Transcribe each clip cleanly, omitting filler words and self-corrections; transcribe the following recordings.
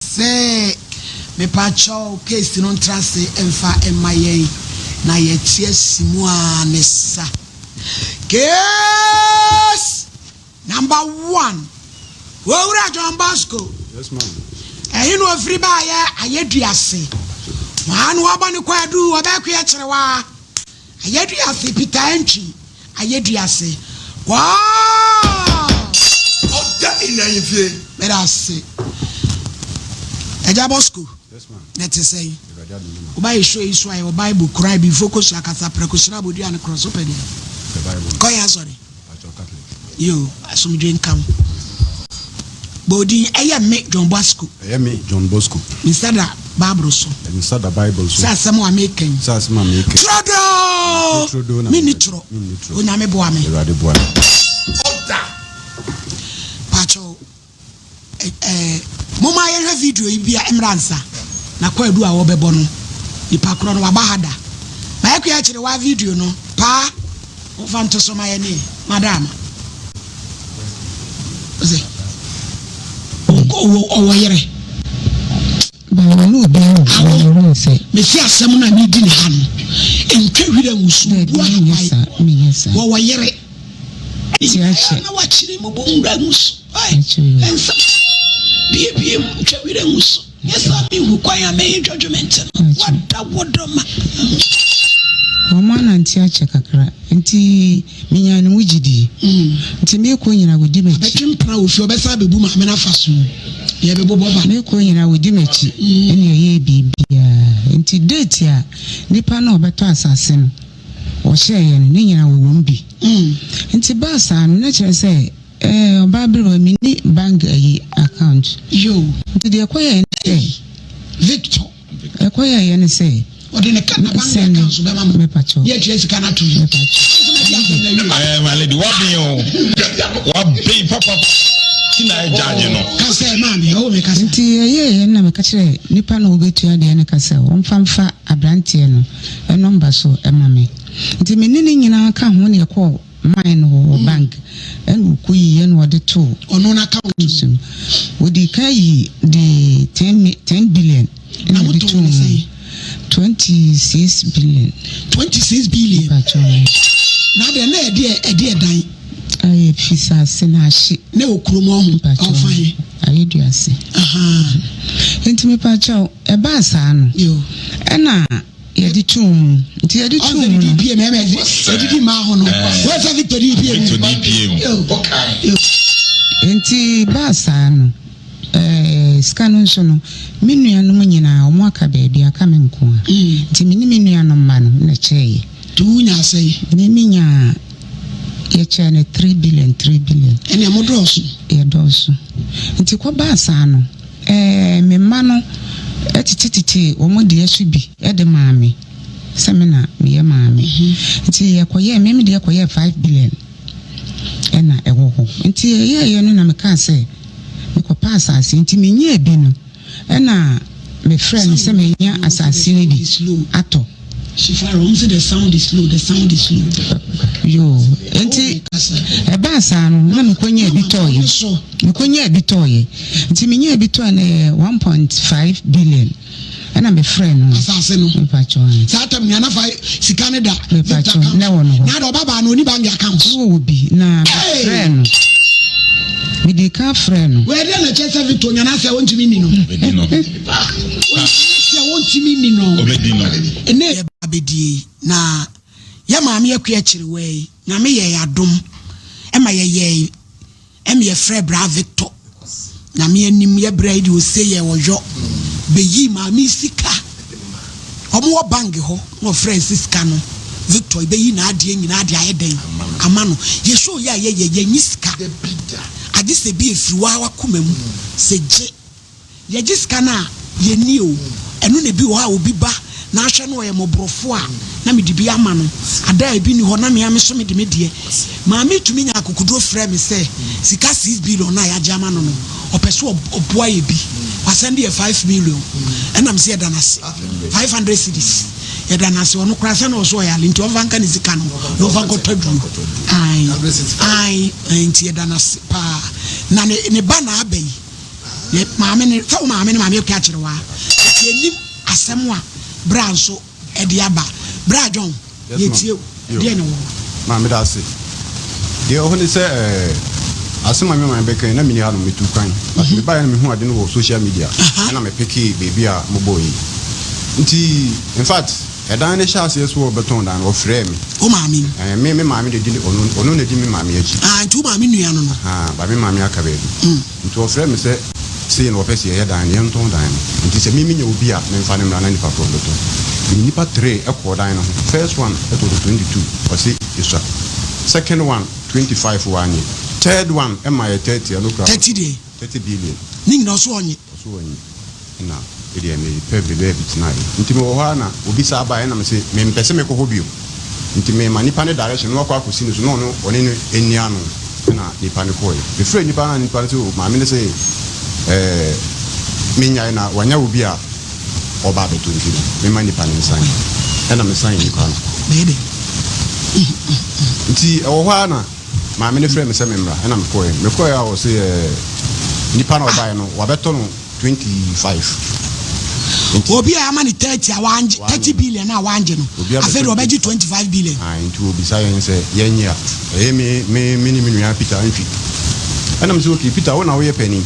ase. Mepakyɛw case no ntra ase mfa mma yɛn na yɛte asi mu aa ne sa. Case number one, Owura John Bosco. Yes ma'am. Ɛhe na ofiri baayɛ Ayeduase. Hwan na wabɔ ne kwaadu ɔbɛkoɛ kyerewa Ayeduase Peter Antwi Ayeduase Wow! Ɔda in ahemfie. Meda ase. Agya Bosco. Yes ma'am. Na ɛte sɛn? Awurade adom no ma. Woba yɛ show yi so a yɛwɔ Bible kura bi mfo kosua kasa prɛko hyira abodua ne korɔ so pɛ deɛ. Pɛ Bible no. Kɔ yɛ asɔre. Pakyɛw Catholic. Yoo, asomdwe nka wo. Bɔ odin, ɛyɛ me John Bosco. Ɛyɛ me John Bosco. Me nsa da Bible so. Me nsa da Bible so. Sɛ asɛm a meka yi. Sɛ asɛm a meka yi. Turodoo! Turodoo na Menni toro. Menni toro. Onyame boa me. Awurade boa me. Ɔda. Pakyɛw, eh, momma yɛnhwɛ video yi bi mmra ansa na kwaadu a wɔbɛbɔ no, nipa korɔ no waba ha da. Ma yɛkɔ akyire wa video no paa, momfa nto so ma yɛne ɛ, madam. Ɔsɛ, ɔwɔ yere. Baa ɔne obiara wɔ Awo, wɔn sɛ. Mesi asɛm no a medi ne ha no, ntwa wira ngusu, Daabi, bu menyɛ ahaban. saa, menyɛ saa. Wɔwɔ yere. Ti ahyɛ. Na wakyere mu bu nwura ngu so. Akyere o. Nsa biebie mu ntwa wira ngu so. Nyɛ saa mehu kwan a mɛyɛ judgment no. Akyere. Wada wodɔ ma. Wɔn anante akyɛ kakra nti menya ne mu gyidie. Nti meekɔ nyina wɔdi m'akyi. Abɛtwe mpena wɔ fie ɔbɛsan abɛbu maame no afa so. Deɛ ɛbɛbobɔ ba. Meekɔ nyina wɔdi m'akyi ɛne ɛyɛ biribiara. Nti date a nipa no a ɔbɛtɔ asase no ɔhyɛeɛ no ne nyina wɔwɔ mu bi. Nti baa saa no na kyerɛ sɛ ɔbaa berewa menni bank ayi account. Yo. Nti deɛ ɛkɔyɛɛ ne sɛ Victor. Ɛkɔyɛeɛ ne sɛ Ɔde ne ka na bank sɛne account so bɛma mo. Mepakyɛw. Yɛ atua sika no ato mu. Mepakyɛw. Eh, my lady, waben o. Waben papa. Ti na ɛgyaagye no. Kasa ɛ maame, ɔwɔ mi kasa. Nti ɛyɛeɛ na meka kyerɛ nipa na wɔbɛtua deɛ no ka sɛ wɔmfa mfa aberanteɛ no nɔmba so ma me. Nti me ne ne nyinaa ka ho na yɛkɔɔ mine no wɔ bank ɛna ɔkɔyiiɛ na ɔde too Ɔno n'account mu. so. Wɔdii kan yi de 10 billion Na ɛna ɔde motɔn too ne mu. sɛn? 26 billion. 26 billion. Mepakyɛw. Na deɛ na ɛde ɛde ɛdan. Ayɛ fisase na ahye. Na ɛwɔ kurom ɔho. Mepakyɛw. Ɔfa he. Ayɛ duase. Ahaa. Nti mepakyɛw ɛbaa saa no. Yo. Ɛna yɛde too mu. Nti yɛde too Ɔnsɛ mu de no. DPA mɛmɛ ɛdidi maa ho no. Wɔn sɛ Victor DPA mu. Victor DPA mu. Yo. Yo. Nti baa saa no, sika no nso no, me nuanom nyinaa wɔn aka baabi aka me nko a. Nti me ne me nuanom mma no na kyɛeɛ. Nti wo nya asɛe? Me me nya yɛkyɛɛ no 3 billion 3 billion. Ɛnna mo dɔɔso. Yɛdɔɔso. Nti kɔbaa saa no, me mma no tetetete wɔn deɛ so bi de maa me sɛ me na meyɛ maame. Nti yɛkɔyɛɛ me me deɛ kɔyɛɛ 5 billion ɛna ɛwɔ hɔ. Nti yɛyɛɛyɛ no na mekaa sɛ mekɔpɛ asase nti menyaa bi no ɛna mefrɛ no sɛ menya asase no bi atɔ. Shifara, wɔn sɛ the sound is slow, the sound is slow. Yo, nti ɛbaa saa no na mekɔnyaa bi tɔɔyɛ. Mekɔnyaa bi tɔɔyɛ. Nti menyaa bi tɔɔyɛ no yɛ 1.5 billion. Ɛna mefrɛ no. Asase no. Mepakyɛw. Saa tam nea nafa sika ne da. Mepakyɛw, na ɛwɔ no hɔ. Na de ɔba baa no oni bank account. Wɔ bi na mefrɛ no. Mede ka frɛ no. Wei deɛ na kyerɛ sɛ Victor nyana sɛ wɔntumi nni no. Obedi no. Sɛ wɔntumi nni no. Obedi no. Ɛnɛ yɛ ba abɛdie na yɛ maame akua akyiriwa yi Nyame yɛ yɛ adom ɛma yɛyɛ ɛma yɛfrɛ bra Victor. Nyame anim yɛ bra yi de ose yɛ ɔyɔ bɛyi maame sika. Ɔmo wɔ bank hɔ na ɔfrɛ nsi sika no Victor bɛyi n'adeɛ nyinaa de ayɛ dɛn ama no. Yɛ show yɛ a yɛyɛ yɛnyi sika. Agye sɛ bi efiri waa wakoma mu sɛ gye. Yɛgye sika no a yɛnni o. Ɛno na ebi wɔ hɔ a obi ba na ahwɛ no ɔyɛ mmɔborɔfoɔ a na mede bi ama no. Ada a ebi nni hɔ na me ara me nso mede me deɛ. Maame tumi nya akokoduro frɛ me sɛ sika 6 billion no a yɛagye ama no no, ɔpɛ sɛ ɔboa yɛ bi. Wasɛnde yɛ 5 million. Ɛna me sɛ yɛda no ase. 500 cedis. Yɛda no ase. Ɔno koraa sɛ na ɔso ɔyare nti ɔmfa nka ne sika no na ɔmfa nkɔtɔ aduro. Ae, ae, nti yɛda no ase paa. Na ne ba na aba yi. Ne maame ne sɛ wo maame ne maame akua kyerɛ wa. Nti yɛnim asɛm a bra nso ɛde aba. Bra John, Yes, ma'am. yɛtie wo. Yo. Deɛ na ɛwɔ hɔ? Ma meda ase. Deɛ ɛwɔ hɔ ne sɛ ɛɛ asɛm a me maame bɛka yi na menni ha no metu kwan. But mebaeɛ no mehu ade no wɔ social media ɛna mepekee baabi a mobɔɔ yi. Nti in fact ɛdan no hyɛ aseɛ so wɔbɛtɔn dan no ɔfrɛɛ me. Wo maame no? Ɛɛ me me maame na ɛdi ɔno ɔno na ɛdi me maame akyi. Ah, nti wo maame nua no no? Ahaa, but me maame aka baabi. Nti ɔfrɛɛ me sɛ sei na wɔpɛ sɛ yɛyɛ dan no, yɛntɔn dan no. Nti sɛ me menya obi a, memfa no mmra na nipa korɔ mmɛtɔ. Mede nnipa tree kɔɔ dan no ho. First one tɔɔ so 22, ɔse esua. Second one, 25, wannye. Third one maa yɛ 30, ɛno koraa 30 deɛ? 30 billion. Ne nyinaa ɔse ɔnnye. Ɔse ɔnnye. Ɛna me deɛ mepɛ me baabi tenaeɛ. Nti mewɔ hɔ ara na obi saa baeɛ ɛna mese mempɛ sɛ mekɔ hɔ bio. Nti mema nipa no direction na wakɔ akɔsi no so na ɔno ɔne no nni ano ɛna nipa no kɔeɛ. Mefrɛɛ nipa no na nipa no se oh maame no se ɛɛ mennyae na wanya obi a ɔba abɛtɔ nti no memma nipa no nsan. Ɛna mesan nipa no. Nti ɛwɔ hɔ ara na. Maame no frɛɛ me sɛ memmra, ɛna mekɔeɛ. Mekɔeɛ a ɔse ɛɛ nipa no a ɔbaeɛ no wabɛtɔ no 25. Nti Obi a ama no 30 a wangye, 30 billion a wangye no, Obi abɛtɔ afei de no ɔbɛgye 25 billion. Ae, nti ɔbisa yɛn sɛ yɛnnye a, ɛyɛ me, me, me ne me nua Peter Antwi. Ɛna mese okay, Peter wo na woyɛ panin,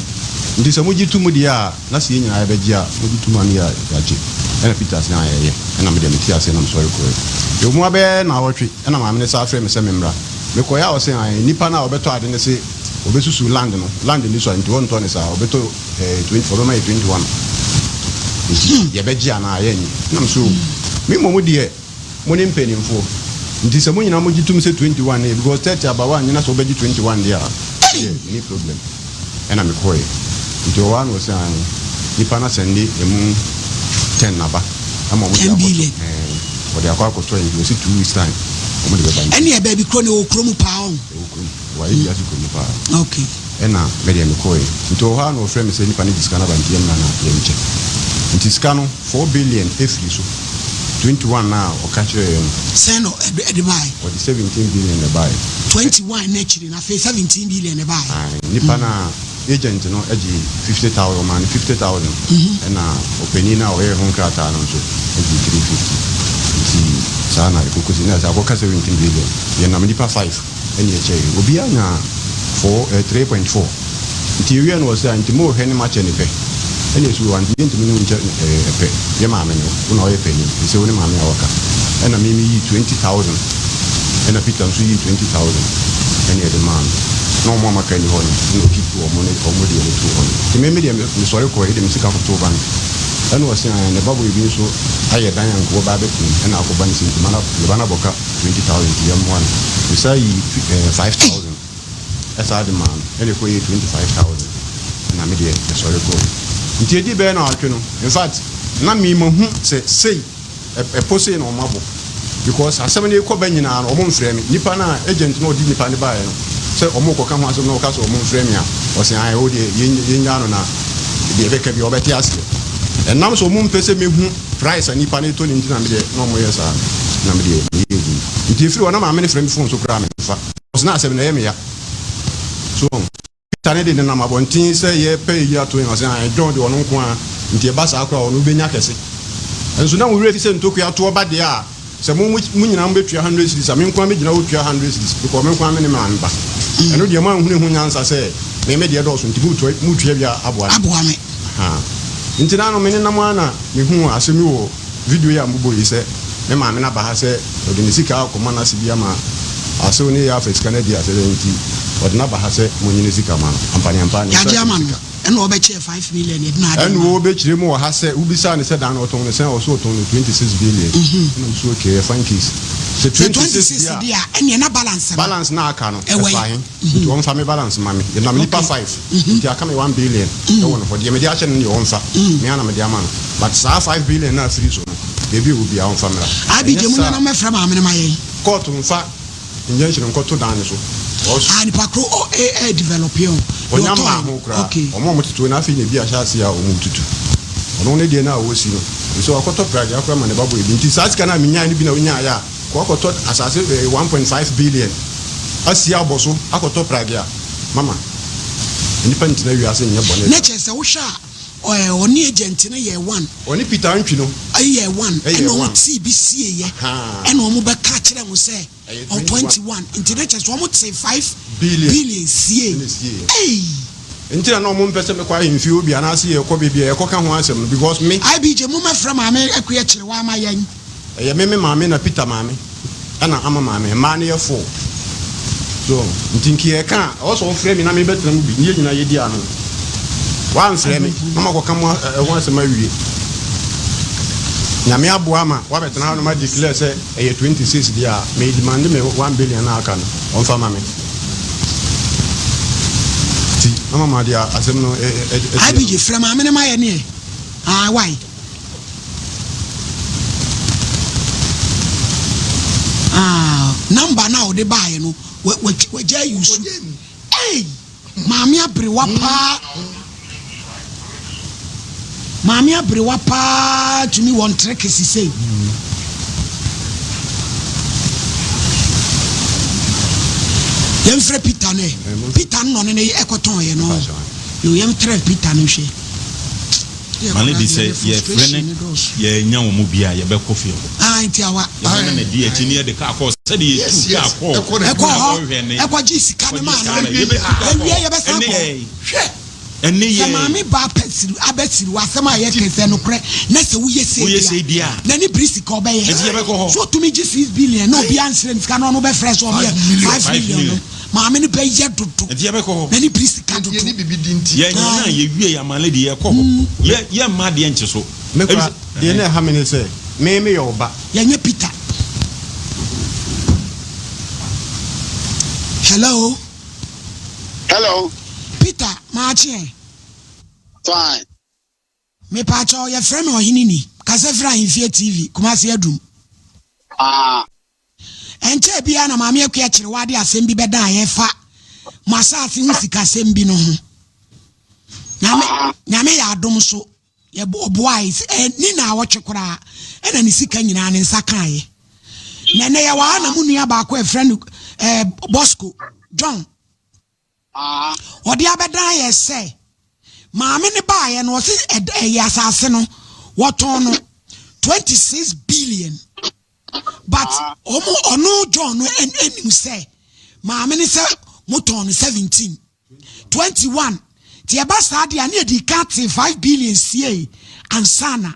nti sɛ mogye to mu deɛ a, na sɛ yɛn nyinaa yɛbɛgye a, mogye to mu a ne yɛ yɛagye. Ɛna Peter se ae ɛyɛ. Ɛna me deɛ metee aseɛ na mesɔre kɔeɛ. Ɛwɔ mu ara bɛyɛ nnawɔtwe, ɛna maame no san frɛɛ me sɛ memmra. Mekɔeɛ a ɔse ae, nipa no a ɔbɛtɔ ade no se ɔbɛsusu land no, land no sua nti ɔntɔ no saa, ɔbɛtɔ eh, 20, ɔbɛma yɛ 21 nti yɛbɛgye anaa yɛnnye? Ɛna mese o, me mmom deɛ mo ne mpanimfoɔ nti sɛ mo nyinaa mogye tom sɛ 21 no yɛ because 30 aba woannye na sɛ wobɛgye 21 deɛ a, deɛ menni problem. Ɛna mekɔeɛ nti ɔwɔ ha na ɔse ae, nipa no asɛnde ɛmu 10 aba ama wɔde 10 akɔtɔ, billion. ɛɛ, wɔde akɔ akɔtɔ nti ɔse 2 weeks time. Wɔn de bɛba nti. Ɛneɛ baabi korɔ no ɛwɔ kuro mu paa ɔho. Ɛwɔ kurom. Wayɛ bi ase kurom paa. Okay. Ɛna me deɛ me kɔɔɛ. Nti ɔwɔ hɔ ara na ɔfrɛ me sɛ nipa no de sika no aba nti yɛmmra na yɛnkyɛ. Nti sika no 4 billion ɛfiri so. 21 no a ɔka kyerɛɛ yɛn no. Sɛn na ɛde baeɛ? Ɔde 17 billion na ɛbaeɛ. 21 no akyiri no afei 17 billion na ɛbaeɛ. Ae, nipa no a. Agent no gyee 50,000, ɔmaa no 50,000, ɛna ɔpanin no a ɔyɛɛ ho nkrataa no nso gyee 350. Nti saa na ɛkɔkɔsi, na sɛ akɔka 17 billion, yɛnam nnipa five ɛna ɛkyɛeɛ, obiara nyaa four, eh, 3.4. Nti yɛwieɛ no ɔse, ah, nti morehwɛ ne makyɛ no pɛ? Ɛna ɛsi hɔ a, nti yɛntumi ne wo nkyɛ eh, pɛ, yɛ maame ne wo, wo na woyɛ panin, nti sɛ wo ne maame a waka. Ɛna me meyii 20,000. Ɛna Peter nso yii 20,000 ɛna yɛde maa no. Na wɔn a wɔaka nni hɔ no, ɛna ɔkeep wɔn ne wɔn deɛ no too hɔ no. Nti me me deɛ mesɔre kɔeɛ de me sika kɔtoo bank. Ɛna ɔse ae, ne ba boy bi nso ayɛ dan a nka wɔba abɛtena mu, ɛna akɔba ne sɛ nti ma no ne ba no abɔ ka 20,000 nti yɛmmoa no. Mesan yii eh, 5,000 ɛsan de maa no, ɛna ɛkɔyɛɛ 25,000. Ɛna me deɛ mesɔre kɔeɛ. Nti ɛdii bɛyɛ naawɔtwe no, in fact, na me mahu sɛ sei, Ɛpo sei na wɔn abɔ because asɛm no rekɔ ba nyinaa no wɔn mfrɛ me nipa no a agent no a ɔde nipa no baeɛ no sɛ wɔn rekɔka ho asɛm na ɔka sɛ wɔn mfrɛ me a ɔsɛ ae wo deɛ yɛn no na deɛ ɛbɛka bi ɔbɛte aseɛ ɛnam sɛ wɔn mpɛ sɛ mehu price a nipa no retɔ ne nti na me deɛ na wɔn yɛ saa na me deɛ meyɛ din nti efiri hɔ na maame no frɛ me phone so koraa me nfa ɔsɛ na asɛm no ɛyɛ me ya so wɔn. Peter no de nenam abɔnten sɛ yɛrepɛ eyi ato yɛn, ɔse ae John de ɔno nko ara, nti ɛba saa koraa a ɔno bɛnya kɛse. Nso na mo werɛ fi sɛ ntokua toɔ ba deɛ a, sɛ mo mo nyinaa mobɛtua hundred cedis a, me nko ara mɛgyina hɔ tua hundred cedis because me nko ara me ne maame ba. Ɛno deɛ moanhunu ho nyansa sɛ me me deɛ dɔɔso nti moretua moretua bi aboa me. Aboa me. Ahaa. Nti na ano me nenam ara na mehuu asɛm yi wɔ. Video yi a mobɔ yi sɛ me maame no aba ha sɛ ɔde ne sika akɔma n'ase bi ama asew ne yɛ afa sika no adi asɛ dɛn nti ɔde no aba ha sɛ monye ne sika ma no ampaneampa ne nsa Yagye ka ama ne no sika. ɛna ɔbɛkyɛɛ 5 million yɛde no ade Ɛna ma no. ɔbɛkyerɛ mu wɔ ha sɛ wobisaa no sɛ dan no ɔtɔn no sɛn a ɔse ɔtɔn no 26 billion ɛna ɔse okay ɛyɛ fine case sɛ Sɛ 26 26 deɛ a deɛ a ɛneɛ na balance no balance no a aka no ɛwɔ ɛfa he? he nti ɔmfa me balance ma me yɛnam nipa Okay. five nti aka me 1 billion ɛwɔ no hɔ deɛ mede ahyɛ no deɛ ɔmfa me ara na mede ama no. But saa 5 billion no a afiri so no, baabi a ɛwɔ biara ɔmfa mmra. Abby Ɛnyɛ gye saa munya na a, mɛfrɛ maame no ma yɛn. court mfa injunction nkɔto dan no so. Ɔs. Ah nipa koro o eh eh develop yɛ o. Deɛ Ɔnya ɔtɔɔ mmaa yɛ ho no koraa. okay. Wɔn a wɔtete hɔ no afei na ebi ahyɛ aseɛ a wɔretutu. Ɔno ne deɛ no a ɔresi no, ɛfiri sɛ wakɔtɔ pragea koraa ma ne ba bɔɔ bi. Nti saa sika no a menyaeɛ no bi na ɔnyaeɛ a, kɔ akɔtɔ asase eh, 1.5 billion asi abɔ so akɔtɔ pragea. Mama. Nnipa ntena wiase nyɛ bɔne Na saa. kyerɛ sɛ wohwɛ a ɔɛ ɔne agent no yɛɛ one. Ɔne Peter Antwi no Yɛɛ one yɛɛ ɛna wɔn one. tee bi sieeɛ Ahaa. ɛna wɔn bɛka kyerɛɛ mo sɛ Ɛyɛ ɔ 21. 21 nti na kyerɛ sɛ wɔn tee 5 Billion billion siee. ɛna esieeɛ. Ei! Nti na na ɔmo mpɛ sɛ mekɔ ahemfie hɔ bi anaase yɛkɔ baabi a yɛkɔka ho asɛm no because me. IBJ mommɛfrɛ Maame Akua Kyerewaa ma yɛn. Ɛyɛ me me maame na Peter maame ɛna Ama maame mmaa no yɛ four so nti nka yɛka a ɛwɔ sɛ ɔfrɛ me na mebɛtena mu bi ne yɛn nyinaa yɛdi ano. Wamfrɛ me na makɔka mo ɛho asɛm awie. Nyame aboa ama wabɛtena ha no ma declare sɛ ɛyɛ 26 deɛ a me demande me 1 billion na aka no ɔmfa ma me. Nti na mama deɛ asɛm no ɛteɛ IBJ no. frɛ maame no ma yɛ neɛ ah why? Ah, number no a ɔde baeɛ no, wagya ayi so. Ei, maame aberewa paa. Maame aberewa paa tumi wɔ ntere kɛse sei. Yɛmfrɛ Peter no ɛ. Peter no na ɔne no ɛkɔtɔn yɛ no. Yo, yɛmfrɛ Peter no nhwɛ. Ma no di sɛ yɛfrɛ ne yɛanya wɔn mu bi a yɛbɛkɔ fie hɔ. Ah, nti awa. Yɛbɛma no adi akyi ne yɛde kaa kɔɔ sɛdeɛ yɛtu kaa kɔɔ. Ɛkɔ hɔ, ɛkɔgye sika no maa no. Ɛwie yɛbɛsan kɔ. Hwɛ, ɛne yɛ. Sɛ maame ba apɛsiri abɛsiri wɔ asɛm a yɛka sɛ nokorɛ na sɛ woyɛ sei deɛ a, n'ani biri sika ɔbɛyɛ. Nti yɛbɛkɔ hɔ. So otumi gye 6 billion na obi ansrɛ ne sika na ɔno bɛfrɛ sɛ ɔbɛyɛ 5 million no. Maame no bɛyɛ dodo. Nti yɛbɛkɔ hɔ. N'ani biri sika dodo. Yɛni bibi di nti. Yɛn nyinaa yɛwie yɛ amane de yɛkɔ hɔ. Yɛ yɛmma adeɛ nkye so. Me kora deɛ na ɛha me ne sɛ me meyɛ ɔba. Yɛnyɛ Peter. Hello. Hello. Peter, maakye ɛ. Fine. Mepaakyɛw, yɛfrɛ me Ɔhene Ni. Kasa firi Ahemfie TV, Kumasi Adum. Ah. Ɛnkyɛɛ biara na Maame Akua Kyerewaa de asɛm bi bɛdaa yɛn fa mo asase ho sikasɛm bi no ho. Nyame, Nyame yɛ adom so, yɛbɔ ɔboae, ɛni na awɔtwe koraa, ɛna ne sika nyinaa ne nsa kaeɛ. Na ɛnɛ yɛwɔ ha na mo nua baako a ɛfrɛ no eh, Bosco, John, ɔde abɛdan yɛ sɛ maame ne baeɛ no ɔse ɛyɛ asase no wɔtɔn no 26 billion but ɔmo ɔno John no anim sɛ maame ne sɛ motɔn no 17 21 nti ɛba saa deɛ a ne yɛde ka te 5 billion sie ansa na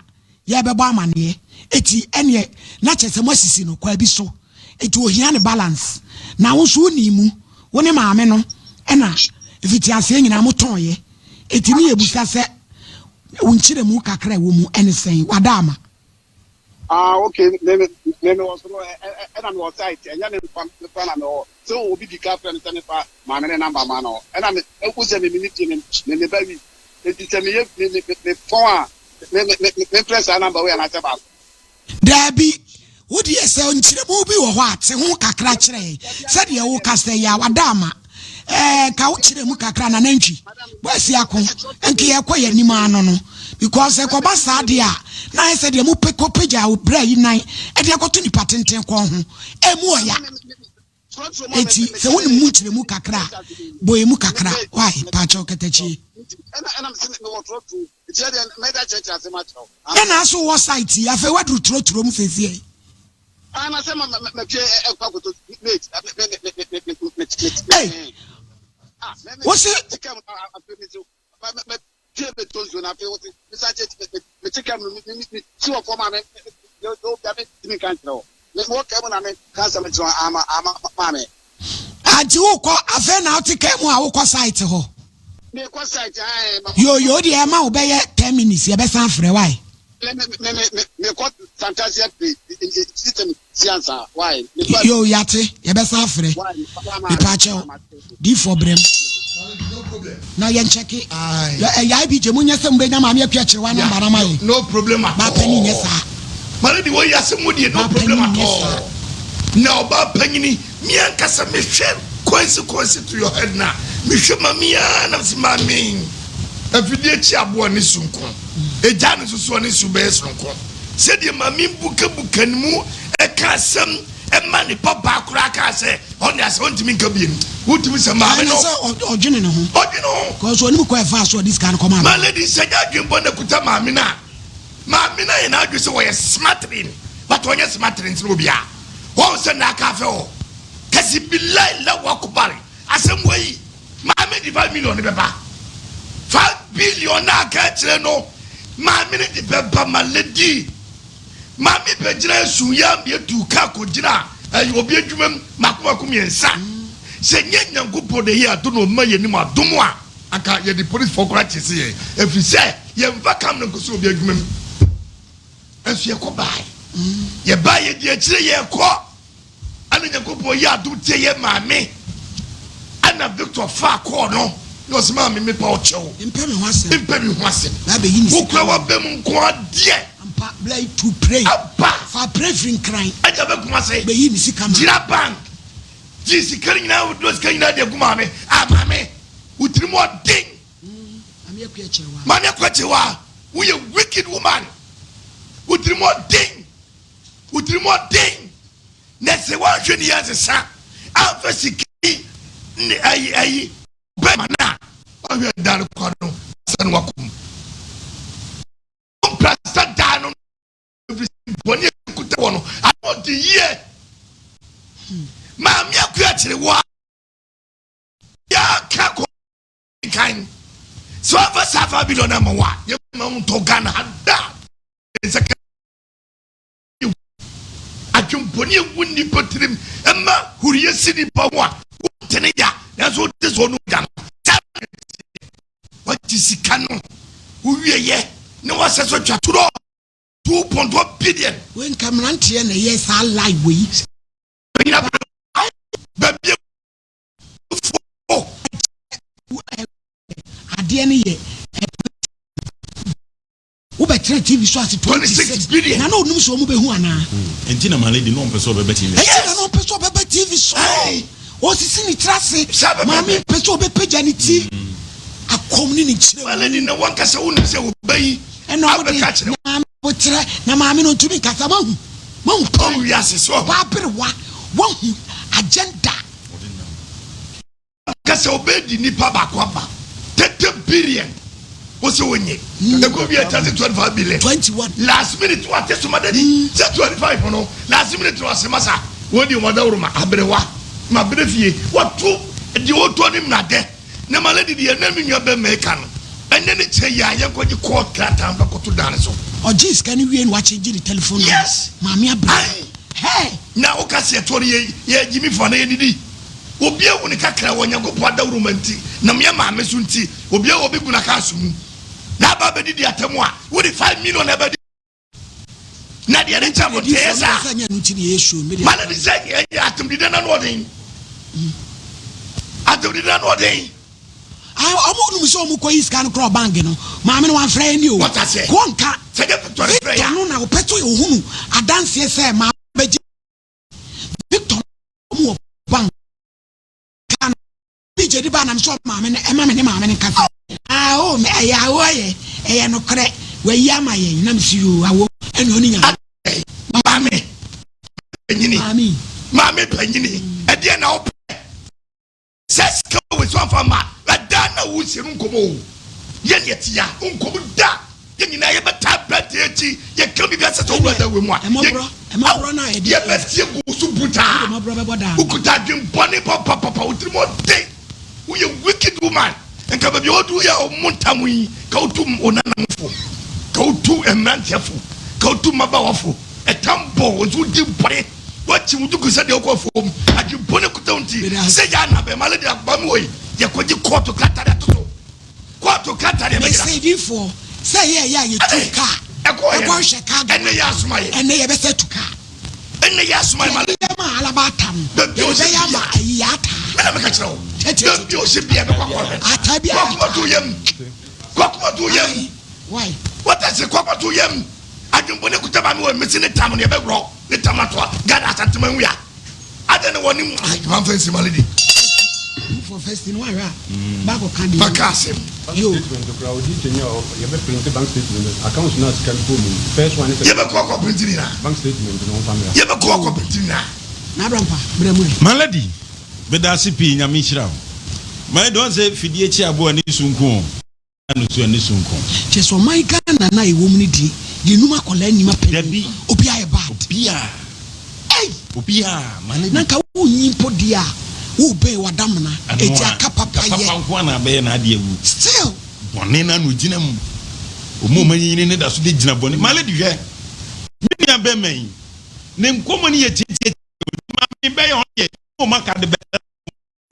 yɛbɛbɔ amanneɛ. Eti ɛneɛ na kyerɛ sɛ moasisi no kwaa bi so, eti ohia ne balance. Na wo nso wonii mu, wo ne maame no ɛna mfitiaseɛ nyinaa motɔnyɛ, eti ne yɛbusa sɛ wo nkyerɛmu kakra a ɛwɔ mu ɛne sɛn? Wada ama. Ah okay, me me me me wɔ so no ɛna me wɔ site, ɛnyɛ me nkwa me kora na me wɔ sɛ obi di ka frɛ me sɛ me fa maame ne number ma no, ɛna me ɛku sɛ me me ne fie me me me ba wi eti sɛ me yɛ me me me fɔn a me me me me frɛ saa number wei anaasɛ baako. Daabi, wo deɛ sɛ nkyerɛmu bi wɔ hɔ a, te ho kakra kyerɛ yɛn. Sɛdeɛ wokasa yi a, wada ama. Ɛɛ, nka wokyerɛ mu kakra na nantwi. Boasi ako, nka yɛkɔ yɛn anim ano no. Because ɛkɔba saa deɛ a, na ayɛ sɛ deɛ mopɛ kɔpagya wo bra yi nan de akɔto nipa tenten kɔn ho. Ɛmu ɔya. Eti sɛ wonim mu nkyerɛmu kakra a, bɔ emu kakra. Why? Paakyɛw katakyie. Ɛna aso wɔ site yi, afei waduru turoturo mu seesei yi. Ei, wose Pie me to nsuo na afei wote me san kyɛ me me te kam no me me me si wɔ fam a me me me obia me tumi nka nkyerɛ wɔ me wɔ kam na me ka nsɛm nkyerɛ wɔ ama ama maame. Anti wokɔ afei na wote kaa mu a wokɔ site hɔ. Me kɔ site ae ma. Yo yo deɛ ɛma wo bɛyɛ 10 minutes yɛbɛsan afrɛ why. Me me me me me kɔ Fantasia play system si ansa why. Yo yate yɛbɛsan afrɛ mepaakyɛw difoɔ brɛm na yɛnkyɛke ɛyɛ IBJ mu nyɛ sɛ mobɛnya maame akua kyerewa namba na mayɛ no problem at all. Baapani nyɛ saa. Mane de wɔyi asɛm mu deɛ, no problem at all. Na ɔbaa panyini me ankasa mehwɛ consequence to your head na mehwɛ mami a na msi mami afidie kyi aboa ne sonko egya ne soso ne su bɛyɛ sonko sɛdeɛ mami bukabuka ne mu ɛka asɛm. Ɛma ne ba baa koraa kaa sɛ ɔne asɛ ɔntumi nka biem. Wotumi sɛ maame no. Sɛ ɔdwene ne ho. Ɔdwene ho. Kɔsɔ onim kɔ ɛfa so ɔde sika no kɔma. Ma lady sɛ nyɛ adwene bɔ na kuta maame no a maame no ayɛ n'adwene sɛ wɔyɛ smartling but ɔnyɛ smartling sɛ obiara. Wɔn sɛ n'aka afɛ hɔ. Kasi bilai la wakubari asɛm wɔ yi maame de 5 million ne bɛba 5 billion na aka akyerɛ no maame no de bɛba ma lady. Maame bɛgyina esu yɛ ama etu kaa kɔgyina ɛyɛ obi adwuma mu mako mako mmiɛnsa sɛ nyɛ Nyankopɔn de yɛ ado na ɔma yɛ anim adom a anka yɛde polisifoɔ koraa kye se yɛn ɛfiri sɛ yɛmfa kam no nkɔsi obi adwuma mu. Nso yɛkɔ bae yɛbae yɛdi akyire yɛkɔ ɛna Nyankopɔn yɛ adom tie yɛ maame ɛna Victor fa kɔɔ no na ɔsɛ maame mepa wo kyɛw mpɛ me ho asɛm mpɛ me ho asɛm na abɛyi ne sika wokura wabɛ mu nko adeɛ. Ampa bla yi tu pray aba fa pray firi Nkran ɛgya bɛkum ase bɛyi ne sika ma gyina bank gye sika no nyinaa woduro sika nyinaa de agu maame a maame wotiri mu ɔden. Maame Akua Kyerɛwa. Maame Akua Kyerɛwa, woyɛ wicked woman, wotiri mu ɔden, wotiri mu ɔden, na sɛ woanhwɛ ne yɛ asesa amfa sika yi ne ayi ayi bɛma no a woahwɛ da no kwa no sɛ no wakɔ mu mprasa daa no ɛfiri bɔne kuta wɔ no ano ɔde yie. Maame Akua Kyerɛwa yɛaka kɔ kan sɛ wafa saa 5 billion ama wo a yɛma wo ntɔ Ghana ha da nsa ka adwempɔne ewu nnipa tirim ɛma huriyɛ si nipa ho a wotene ya nanso wote sɛ ɔno gya no saa wagye sika no wowieyɛ ne wasɛ so twa torɔ 2.1 billion. Wei nka mmeranteɛ na ɛyɛ saa lie wei. Bɛnyina baabi fo. Adeɛ no yɛ wobɛtena TV so ase 26 billion. Na na onim sɛ ɔmu bɛhu anaa? Nti na ma lady no ɔmpɛ sɛ ɔbɛbɛ TV. Ɛnti na na ɔmpɛ sɛ ɔbɛba TV so. Aye. Ɔsisi ne tiri ase. Saa bɛbɛ. Maame mpɛ sɛ ɔbɛpagya ne ti akɔm ne ne kyerɛ. Ma lady na wankasa wonim sɛ woba yi ɛna ɔmo de abɛka kyerɛ wo. Maame bokyerɛ na maame no ntumi nkasa wahu wahu. Ɔhu wiase so ɔho. Waberewa wahu agenda. Kasa obɛdi nipa baako aba 30 billion wo sɛ wonye ɛkɔ bi ɛkyɛ sɛ 25 billion. 21. Last minute wate soma dadi sɛ 25 no last minute no asema sa wɔdi wɔn dawuro ma aberewa ma bere fie wato deɛ wɔtɔ ne mnadɛ na ma lady deɛ na mi nua bɛ mɛka no ɛnɛ ne kyɛ yɛ a yɛnkɔgye court krataa bɛkɔto dan so. Ɔgye sika no wie no wakyɛngye ne telephone number. Yes. Maame abere. Aye. Hey. Na woka sɛ yɛtoɔ no yɛ yɛ gyimi fo ana yɛdidi obi awu ne kakra wɔ Nyankopɔn adawuro ma nti na meyɛ maame so nti obi a obi gu n'aka so mu na aba bɛdidi atɛm a wode 5 million ɛbɛdi na deɛ ne nkyɛn mo tɛɛ saa. Sɛ nyɛ no nti ne yɛ show me deɛ. Mana de sɛ ɛyɛ atemdida na no ɔden atemdida na no ɔden. Ah, ɔmo num sɛ ɔmo kɔ yi sika no korɔ bank no maame no wamfrɛ yɛn ni o. Wɔta sɛ. Kò nka. Sɛ nyɛ Victor ne frɛ Victor ya. No na ɔpɛ sɛ ohunu adanseɛ sɛ maame bɛgye Victor ɔmo wɔ bank ka no bi gye di ba nam sɛ maame no ɛma me ne maame no nkasa. Ah o ɛyɛ awo ɛyɛ ɛyɛ nokorɛ wayi ama yɛn nam si yoo awo ɛna ɔne nyame. Maame panyini. Maame. Maame panyini ɛdeɛ na wopɛ sɛ sika wɔ so amfa ma ɛda na wosie no nkɔmmɔ o yɛne yɛte ya nkɔmmɔ da yɛn nyinaa yɛbɛta aberanteɛ akyi yɛka biribi asɛ sɛ wowura da wɔ mu a Ɛmɔborɔ ɛmɔborɔ no a yɛde yɛbɛsie gu so butaa. Ɛmɔborɔ bɛbɔ daa no. Wokuta adwembɔne papapapa wotirim ɔden woyɛ wicked woman nka baabi a wɔdu yɛ ɔmo ntam yi ka wotu wo nanamfo ka wotu mmeranteɛfo ka wotu mmabawafo ɛtam bɔ wo nso wodi bɔne wakyi wo duku sɛdeɛ wokɔ fam adwembɔne kuta wo nti sɛ yɛ ana bɛma le de akoma mi wɔ yi yɛkɔgye kɔɔto krataa de ato so kɔɔto krataa de bɛgyina Mɛsɛ difoɔ sɛ yɛ yɛ a yɛtu kaa ɛkɔ yɛ ɛkɔ hwɛ kaa ɛnɛ yɛ asoma yɛ ɛnɛ yɛbɛsɛ tu kaa. Ɛnɛ yɛ asoma yɛ ma le Yɛ ma alaba ata no. Baabi a Yɛde ɔhyɛ bɛyɛ ama bia. ayi yɛ ata. Mena meka kyerɛ wo baabi a ɔhyɛ bia bɛkɔ akɔhwɛ. Ata bi a Kwakuma to yam kwakuma to yam. Why? Wata se kwakuma to yam adwembɔne kuta maame wɔ mesi ne tam ne yɛbɛworɔ ne tam ato a Ghana Asantema nwia adɛn ne wɔne mu mamfa nsi ma lady. For first no wahwɛ a baako ka de. Maka asɛm. Yo. Statement kora odi nkyɛn a yɛbɛ print bank statement account na sika no kɔ mu first one ne sɛ yɛbɛkɔ akɔ print nyinaa. Bank statement no ɔmfa mmra. Yɛbɛkɔ akɔ print nyinaa. N'Abrampa, brɛ mu ɛ. My lady, meda ase pii, Nyame nhyira wo. My lady, ɔn sɛ fidie kye aboa ani so nko o, ano so ani so nko. Kyerɛ sɛ ɔman Ghana no a yɛwɔ mu no deɛ, yɛnum akwadaa nnim apanin, Dabi. obiara yɛ bad. Obiara. Ei! Obiara, my lady. Na nka wonnyi mpo deɛ a, wobɛn w'adamena, Ɛno enti a, aka papa nka yɛ. papa nko ara na abɛyɛ n'adeɛ awu. Still. Bɔne no ano gyina mu. Wɔn a wɔanyinyini no da so de gyina bɔne. My lady hwɛ, me nua bɛrima yi, ne nkɔmmɔ no yɛ tiatiatia o, nti maame bɛyɛ ɔno deɛ wɔn aka de bɛsɛ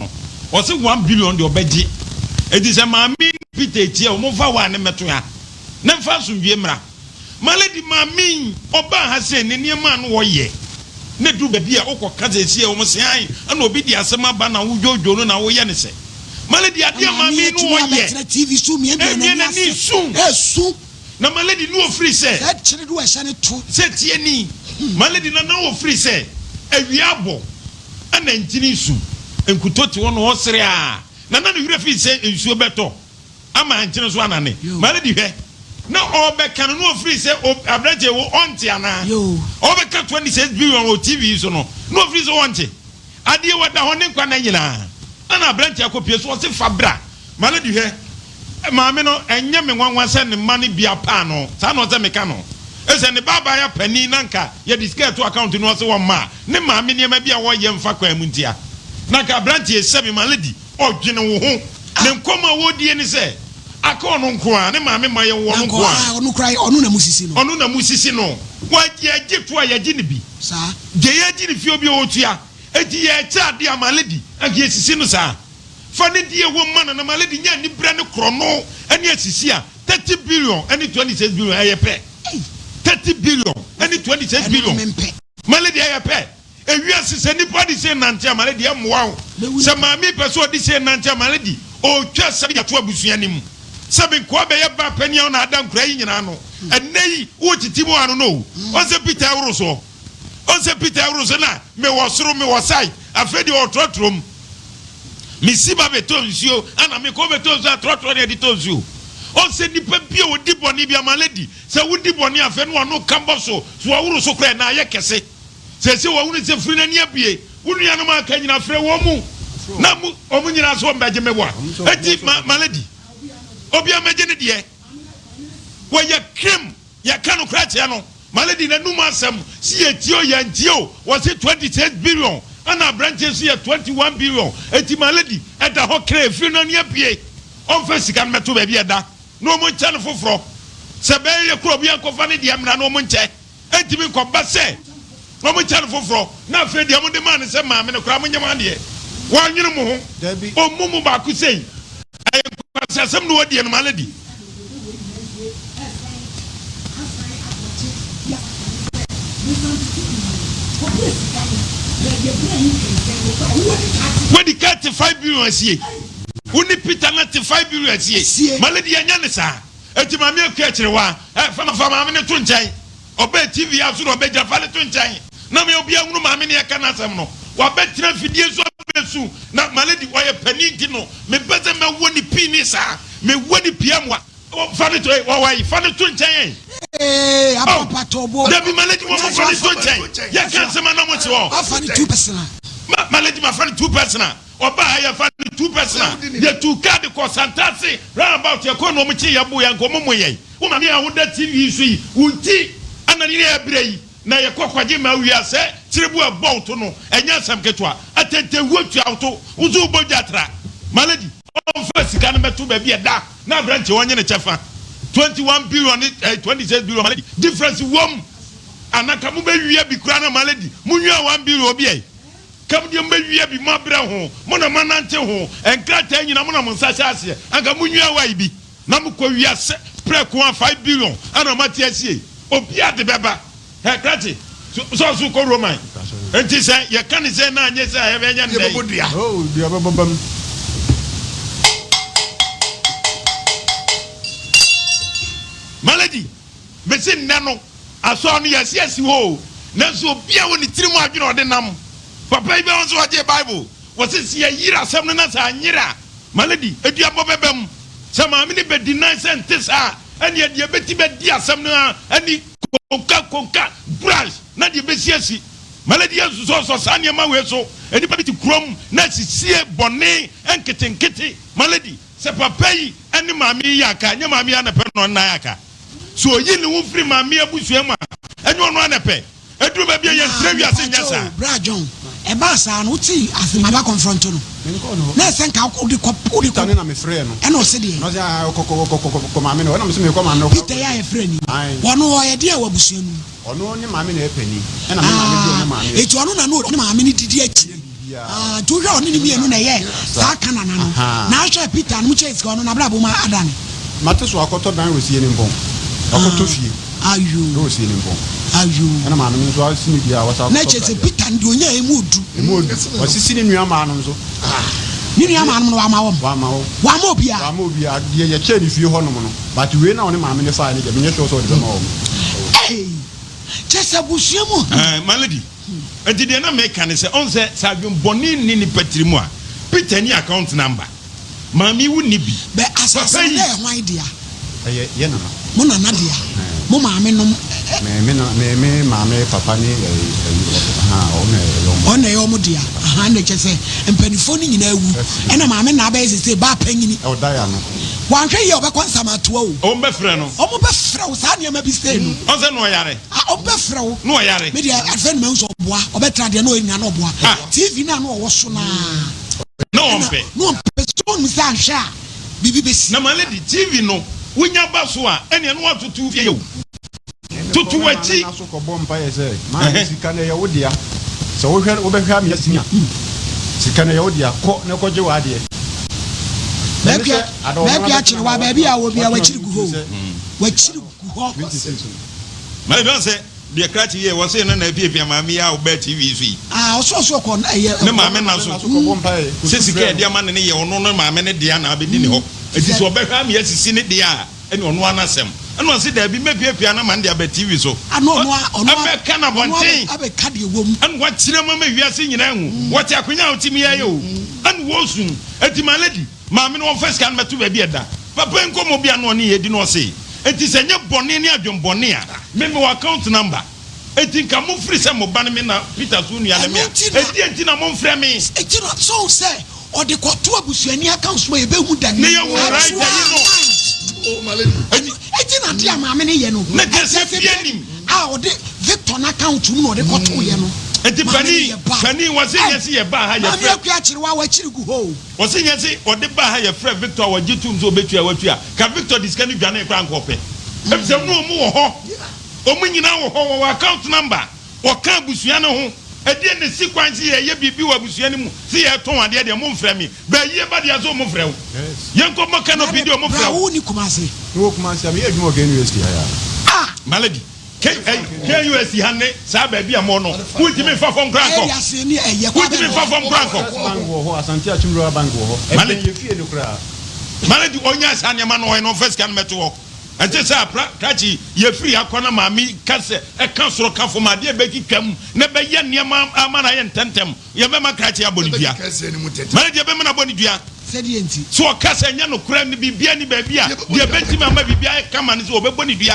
no. Ɔse 1 billion deɛ ɔbɛgye. Enti sɛ maame ne Peter etie a, wɔn mfa waa ne mmɛto ha na mfa asomdwie mmra. My lady, maame yi, ɔbaa ha sei, ne nneɛma a na ɔyɛ, na ɛduru baabi a wokɔka sɛ ɛsi a, wɔn se ae, ɛna obi de asɛm aba na wodwoodwoo no na woyɛ ne sɛ. My lady, Na adeɛ a maame maame yi yi no atumi ɔyɛ, abɛtena TV so miamia ɛmia n'ani n'ani ase su. resu. Na my lady no ɔfiri sɛ. Sɛ kyere do ɛhyɛ ne to. Sɛ tie ni, my lady na na ɔfiri sɛ awia abɔ ɛna nkyini su, nkuto te hɔ na ɔsere a, na na ne werɛ firi sɛ nsuo bɛtɔ. Ama nkyene so anane. Ma no di hwɛ. Na ɔrebɛka no na ɔfiri sɛ aberanteɛ wo ɔnte anaa? Ɔrebɛka 26 billion wɔ TV yi so no na ɔfiri sɛ ɔnte. Adeɛ wɔ da hɔ ne nkwa nna nyinaa. Ɛna aberanteɛ akɔpie so ɔse fa bra. Ma no di hwɛ. Maame no ɛnyɛ me nwanwa sɛ ne mma no bi apaa no. Saa na ɔsɛ meka no. Ɛsɛ ne ba abaayewa panin na nka yɛde sika ɛto account no ɔse ɔmma a ne maame nneɛma bi a wɔyɛ mfa kwan mu ntia. Na nka aberanteɛ sɛbe ma no di. Ɔdwene wo ho. Ne nkɔmmɔ a wɔredie ne sɛ, aka ɔno nko ara, ne maame mma yɛn wɔ ɔno nko ara. Ɔno koraa, ɔno na mosisi no. Ɔno na mosisi no. Yɛgye to a, yɛgye no bi. Saa. Deɛ yɛgye no fie obi a ɔtua. Enti yɛrekyɛ adeɛ a, Maledi, anka yɛsisi no saa. Fa ne deɛ ɛwɔ mu ma no na Maledi nya aniberɛ ne korɔno ne asisi a, 30 billion ne 26 billion ɛyɛ pɛ. 30 billion ne 26 billion. Ɛno mempɛ. Maledi ɛyɛ pɛ. Ewiase sɛ nipa de sei nante a ma ne deɛ mmoa wo. Sɛ maame pɛ sɛ ɔde sei nante a ma ne di. Ɔretwa sɛbi de ato abusua no mu. Sɛbi nkoa bɛyɛ ba panin a ɔna ada nkura yi nyinaa ano. Ɛnnɛ yi woretete mu ano no o. Ɔn sɛ Peter ɛworo soɔ. Ɔn sɛ Peter ɛworo so na mewɔ soro mewɔ side. Afei deɛ ɔretrɔtrɔ mu. Mesi ba bɛtɔ nsuo ana mekɔ bɛtɔ nsuo a trɔtrɔ ne ɛde tɔ nsuo. Ɔn sɛ nipa bi a ɔdi bɔne bi ama lady sɛ wodi bɔne afei no wano ka bɔ so so ɔworo so koraa ɛna ayɛ kɛse. Seesei wahunu sɛ firi n'ani abue. Wo nuanom a aka nyinaa, frɛ wɔn mu na mo wɔn nyinaa nso wɔmmɛgye me boa. Enti ma ma lady, obiara mmɛgye ne deɛ. Wɔyɛ krim, yɛka nokorɛ kyerɛ no. Ma lady n'anum asɛm, se yɛtie o yɛntie o, wɔse 26 billion, ɛna aberanteɛ nso yɛ 21 billion. Enti ma lady, ɛda hɔ kra, efiri n'ani abue. Ɔmfa sika no mmɛto baabi a ɛda na wɔn nkyɛ no foforɔ. Sɛ ɛbɛyɛ yɛ kora obiara nkɔfa ne deɛ mmra na wɔn nkyɛ. Entumi nkɔba sɛ wɔkyɛ no foforɔ, na afei deɛ mode maa no sɛ maame no koraa monyɛ mo adeɛ. Wannwene mo ho. Ɔmmu mo baako sei. Ɛyɛ nkwaseasɛm na wɔdie no, my lady. Wadi ka te 5 billion asie. Wo ne Peter na te 5 billion asie. My lady, yɛnyɛ ne saa. Enti Maame Akua Kyerewaa, ɛ, fa fa maame no to nkyɛn. Ɔbaa TV a so na ɔbɛgyina, fa no to nkyɛn. Na me obiara hunu maame no yɛka n'asɛm no. Wabɛtena afidie so abɛsu. Na my lady, ɔyɛ panin nti no, mempɛ sɛ mɛwɔ ne pii ne saa. Mewɔ ne pii amoa. Fa no to, ɛ, wɔwɔ yi, fa no to nkyɛn ɛ. Ee, Oh, apapa tɔbɔ. dabi, my lady, wɔn fa no to nkyɛn. Yɛka nsɛm a na mo te hɔ. Afa no too personal. Ma, my lady, ma fa no too personal. Ɔbaa ha yɛfa no two person a yɛtuu car de kɔɔ Santase round about yɛkɔɔ na ɔmo kyee yɛn boo yɛn anka ɔmo mmo yɛn. Wo maame a woda TV so yi wo nti na ne yɛ brɛ yi na yɛkɔ kɔgye ma awia sɛ kyerebo ɛbɔ wo to no ɛnyɛ asɛm ketewa atɛntɛhuo tua wo to wo nso wobɔ dwa tra my lady ɔmfa sika no mɛto baabi ɛda na aberanteɛ ɔnye ne kyɛfa 21 billion ne eh, 26 billion my lady difference wom anaka mobɛwia bi koraa na my lady monwia 1 billion obi ɛ Kam deɛ mobɛwia bi, moabrɛ ho, mo na moanante ho, nkrataa nyina mo na mo nsa hyɛ aseɛ, anka monwia wai bi na mokɔ wia sɛ prɛko a 5 billion ana moate asie, obia de bɛba. Hɛ krakye, sɛ ɔso kɔ Roman, nti sɛ yɛka ne sɛ na anyɛ sɛ a yɛbɛnyɛ no dɛn? Dua. Oh, dua bɛbɔ bam. Malady, mese nnɛ no, Asɔr no, yɛasi asi hɔ o, nanso obiara wɔ ne tsir mu adwen a ɔde nam. Papa yi bɛhu sɛ ɔgyee Bible. Wɔse sɛ yɛyer asɛm no na sɛ annyer a, my lady, eduabɔ bɛba mu. Sɛ maame no bɛ deny sɛ nntse saa a, ɛneɛ deɛ ɛbɛti bɛdi asɛm no ara ne konka konka, brush, na deɛ ɛbɛsi asi. Malady yɛnsosɔsosɔ saa nneɛma wei so. Nnipa bi te kurom na asisie bɔne nketenkete. Malady, sɛ papa yi ne maame yi yɛ aka a, ɛnyɛ maame yi ara na ɛpɛ na ɔne no ayɛ aka. Sɛ ɔyi ne ho firi maame yi abusua mu a, ɛnyɛ ɔno ara na ɛpɛ. Ɛduru baabi a Na yɛntra wiase nyɛ mepakyɛ o, saa. Bra John, ɛbaa saa no wotee ase ma ba confront no? Menkɔɔ no hɔ. Na ɛsɛ nka wode kɔ, wode Peter kɔ. no na mefrɛɛ no. Ɛna ɔse deɛn? Na ɔse ah kɔ kɔ kɔ kɔ kɔ maame no hɔ. Ɛna mese meekɔ maame no hɔ. Peter yi a yɛfrɛ no yi, Ae. ɔno ɔyɛ deɛn wɔ abusua no mu? Ɔno ne maame na ɛyɛ panin. Ɛna me maame di ɔne maame akyi. Eti ɔno na na ɔne maame no didi akyi. Ɛyɛ biribiara. Ah, nti wohwɛ ɔne ne mmienu na ɛyɛ saa Kanana no. Na ahwɛ Peter no, mo kyɛɛ sika ɔno n'abrabɔ mu adane. Mate so akɔtɔ dan wɔ sie ne mpɔn. Wakɔtɔ fie. Ayo. Ɛwɔ sie ne mpɔn. Ayo. Ɛna maame no nso asi ne dua a wasa akɔtɔ Na kyerɛ sɛ Peter no deɛ ɔnyaa emu odu. Emu odu. Wasisi ne nua maa no nso. Ne nua maa nom no wama wɔn. Wama wɔn. Wama obiara. Wama obiara. Deɛ yɛkyɛɛ ne fie hɔ nom no. But wei na ɔne maame no faeɛ no deɛ menyɛ sure sɛ ɔde bɛma wɔn. Ei! Kyerɛ sɛ abusua mu. Ɛɛ, my lady, enti deɛ na meka ne sɛ, ɔn sɛ, sɛ adwen bɔne nni nipa tiri mu a, Peter nni account number, maame yi wo nni bi, Bɛ asase papa no yi. na ɛyɛ hwan dea? Ɛyɛ yɛ nana. Mo nana dea? Mo maame nom ɛ. Me me na me me maame papa ne ɛyi ɛyi ahaa ɔno na ɛyɛ ɔmo. Ɔno na ɛyɛ ɔmo dea, ahaa ɛna kyerɛ sɛ mpaninfoɔ no nyinaa awu, ɛna maame na abɛyɛ sesei baa panyini. Ɔda yɛ ano. Wanhwɛ yie a ɔbɛkɔ nsamatoa o. Wɔn bɛfrɛ no. Wɔn bɛfrɛ wo saa nneɛma bi sei no. Ɔn sɛ na ɔyare. Ah wɔn bɛfrɛ wo. Na ɔyare. Me deɛ afei na mahu sɛ ɔboa. Ɔbɛtra deɛ na ɔyɛ nyinaa na ɔboa. Ah. TV no a na ɔwɔ so no ara. Na ɔmpɛ. Na ɔmpɛ sɛ ɔnim sɛ anhwɛ a biribi bɛsi. Na my lady TV no wonya ba so a ɛneɛ na watoto fie o. Toto Mekɔ me maame w'akyi. nna so kɔbɔ mpaeɛ sɛ, Maame, sika no ɛyɛ wo dea. Sɛ wohwɛ, wobɛhwɛ ama yɛasini a, sika no ɛyɛ wo dea. Kɔ na kɔgye w'adeɛ. Ɛne M'akua, sɛ, ada ɔno m'akua ara kyere bɛtena wa ha, baabi a wɔ biara watena w'akyiri gu hɔ ne o. sɛ W'akyiri gu hɔ. 26 no. Maame dɔn sɛ deɛ krakye yɛ wɔ se no na apiapia maame yi a ɔbaa TV so yi. Ah, ɔsɔ ɔsɔ kɔ ɛyɛ. Ne maame nna so. Nna so kɔbɔ mpaeɛ, Sɛ kɔsu sika frɛ yɛde no. ama no no yɛ ɔno ne maame no dea na abɛdi ne hɔ. Enti sɛ ɔbɛhwɛ ama yɛasisi ne dea a, Ɛne ɔno ara n'asɛm. Ɛna ɔse daabi mɛpiapia no ama no de aba TV so. Ana ɔno a ɔno a Ɛbɛka no ɔno abɔnten. a abɛka deɛ ɛwɔ mu. Ɛna wakyerɛ mu ama wiase nyinaa ahu. Wɔte akonya a wote mu yi ayɛ o. Ɛna wɔresu. Enti my lady, maame no wɔmfa sika no mmɛto baabi a ɛda. Papa yi nkɔmmɔ bi a na ɔne yɛn di no ɔse, Enti sɛ ɛnyɛ bɔne ne adwenbɔne a, me mewɔ account number. Enti nka mofiri sɛ mo ba ne me na Peter so nua ne me Ɛno a, nti na. ɛdeɛn nti na momfrɛ me? Enti na sɛ ɔhu sɛ ɔde kɔto abusuani account mu a yɛbɛhu da Ne yɛhu right actual ayi no. amount. Ɛnti. Enti na adeɛ a maame no yɛ no. Na kyerɛ sɛ Ɛsɛ bia sɛ nim. A ɔde Victor n'account mu na ɔde kɔtoeɛ no. Enti Maame no panin, yɛ bad. panin wɔse Ei, nyɛ se yɛbaa ha Maame yɛfrɛ. Akua Kyerewa w'akyiri gu hɔ o. Wɔse nyɛ se ɔde baa ha yɛfrɛ Victor a wɔgye toom sɛ ɔbɛtua a watua. Ka Victor de sika no dwanee koraa anka ɔpɛ. Efisɛ ne ɔmo wɔ hɔ. Wɔn nyinaa wɔ hɔ, wɔwɔ account number, wɔka abusua no ho. Ɛdeɛn na ɛsi kwan sɛ yɛreyɛ biribi wɔ abusua no mu, sɛ yɛretɔn adeɛ deɛ, momfrɛ me. Bayie ba deɛ, sɛ wɔfrɛ wo. Yɛnkɔmmɔ canopy deɛ, wɔfrɛ Bra wo. wo nni Kumasi? Mewɔ Kumasi a, meyɛ adwuma wɔ KNUST ha yi ara. Ah! My lady, K, ɛyi, KNUST ha ne saa baabi a mowɔ no, wontumi mfa fam koraa nkɔ. Ɛyɛ ase ne ɛyɛ kwa Wontumi bɛn mfa fam koraa nkɔ. First Bank wɔ hɔ, Asante Akyem Rural Bank wɔ hɔ. My Ɛbɛn lady, yɛ fie no koraa. my lady, ɔnyaa saa nneɛma no, ɔyɛ no, ɔmfa sika no mmɛto hɔ. Ɛnte sɛ apra krakye yɛfiri ha kɔ na maame ka sɛ ɛka soro ka fam adeɛ bɛtwitwa mu na ɛbɛyɛ nneɛma ama no ayɛ ntɛmntɛm. Yɛbɛma krakye abɔ ne dua. Ma no deɛ ɛbɛma no abɔ ne dua. Sɛdeɛ nti. So ɔka sɛ ɛnyɛ nokorɛ no biribiara nni baabi a deɛ ɛbɛtumi ama biribi ayɛ kama ne sɛ wɔbɛbɔ ne dua.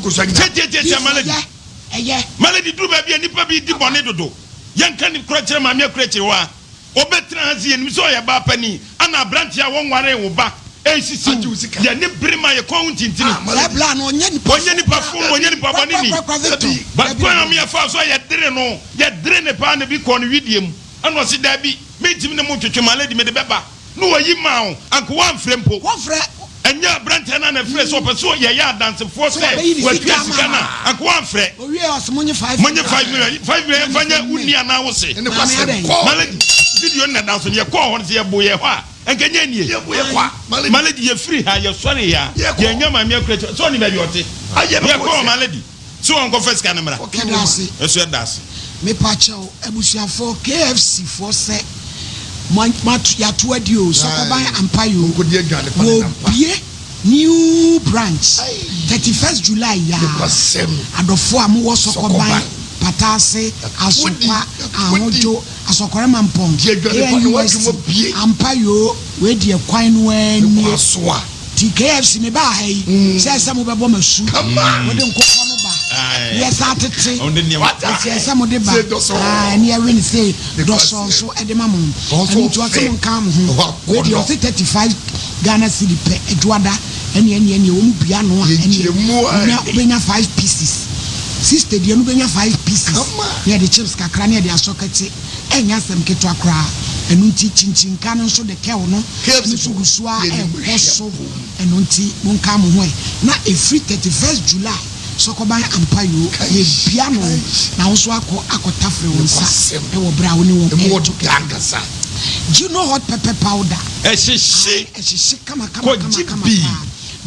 Tiatiatiatia Malady. Malady duru baabi a nnipa bi di bɔne dodo. Yɛnka nokorɛ kyerɛ maame akura akyiri hɔ a. Ɔbɛtena ha se yɛnim sɛ ɔyɛ baa panin ana aberanteɛ a wɔnwaree wo ba resisi wo. Yɛn ani bere ma yɛn kɔn ho ntintini. Ɔnyɛ nipa fo na ɔnyɛ nipa bɔne ni. But kwan a yɛfaa so a yɛdere no, yɛdere no paa na bi kɔɔ no wedeɛ mu. Ɛna ɔse daabi, mentumi ne mo ntwetwe, my lady mede bɛba. Ne ɔyi maa wo, anka woamfrɛ mpo. Ɛnyɛ aberanteɛ no a na ɛfrɛ sɛ ɔpɛ sɛ yɛyɛ adansefoɔ sɛ watua sika no a, anka woamfrɛ. Monnye 5 million, 5 million yɛmfa nyɛ wo nni anaa wo se. Malady, video no na ɛda so no, yɛkɔɔ hɔ no sɛ yɛbo yɛn hɔ a, anka ɛnyɛ nie. Malady, yɛfiri ha, yɛsɔreeɛ a, yɛannya Maame Akua sɛ ɔnim baabi a ɔte. Yɛkɔɔ hɔ, Malady. Sɛ wɔnkɔfa sika no mmra. Yɛda ase. Nso yɛda ase. Mepakyɛw abusuafoɔ KFC foɔ sɛ mo moato yɛato adi oo sɔkɔban ampa yoo wɔrebue new branch 31st July yi ara adɔfoɔ a mowɔ sɔkɔban Pataase Asokwa Ahodwo Asɔkɔre Mampɔn ANUST ampa yoo wei deɛ kwan no ara nie. Nti KFC me baa ha yi sɛ sɛ mo bɛbɔ m'asu wode nkokɔ no ba. Ne yɛsan tete. Nti ɛsɛ mo de ba. Ɛne ɛwe ne sei dɔsɔɔ nso ɛde ma mo. Ɛno nti ɔse mo nka mo ho. Wei deɛ ɔse 35 Ghana cedi pɛ adwoada ɛne ɛne ɛne wɔn bua ano a ɛne wonya wobɛnya 5 pieces. 60 deɛ no wobɛnya 5 pieces. Ne yɛde chips kakra ne yɛde asɔkɛte. Ɛnyɛ asɛm ketewa koraa. Ɛno nti kyinkyin-ka no nso de kɛw no ɛno nso gu so ara ɛrekɔ so. Ɛno nti monka mo ho ɛ. Na ɛfiri 31st July sɔkɔban ampa yoo, yɛbia no na wo nso akɔ akɔtafere wo nsa wɔ berɛ a wo ne wɔn ɛreto kɛkɛ. Gino hot pepper powder. Ɛhyehye. Ae, ɛhyehye kama kama kama Kɔgye kama bi. paa.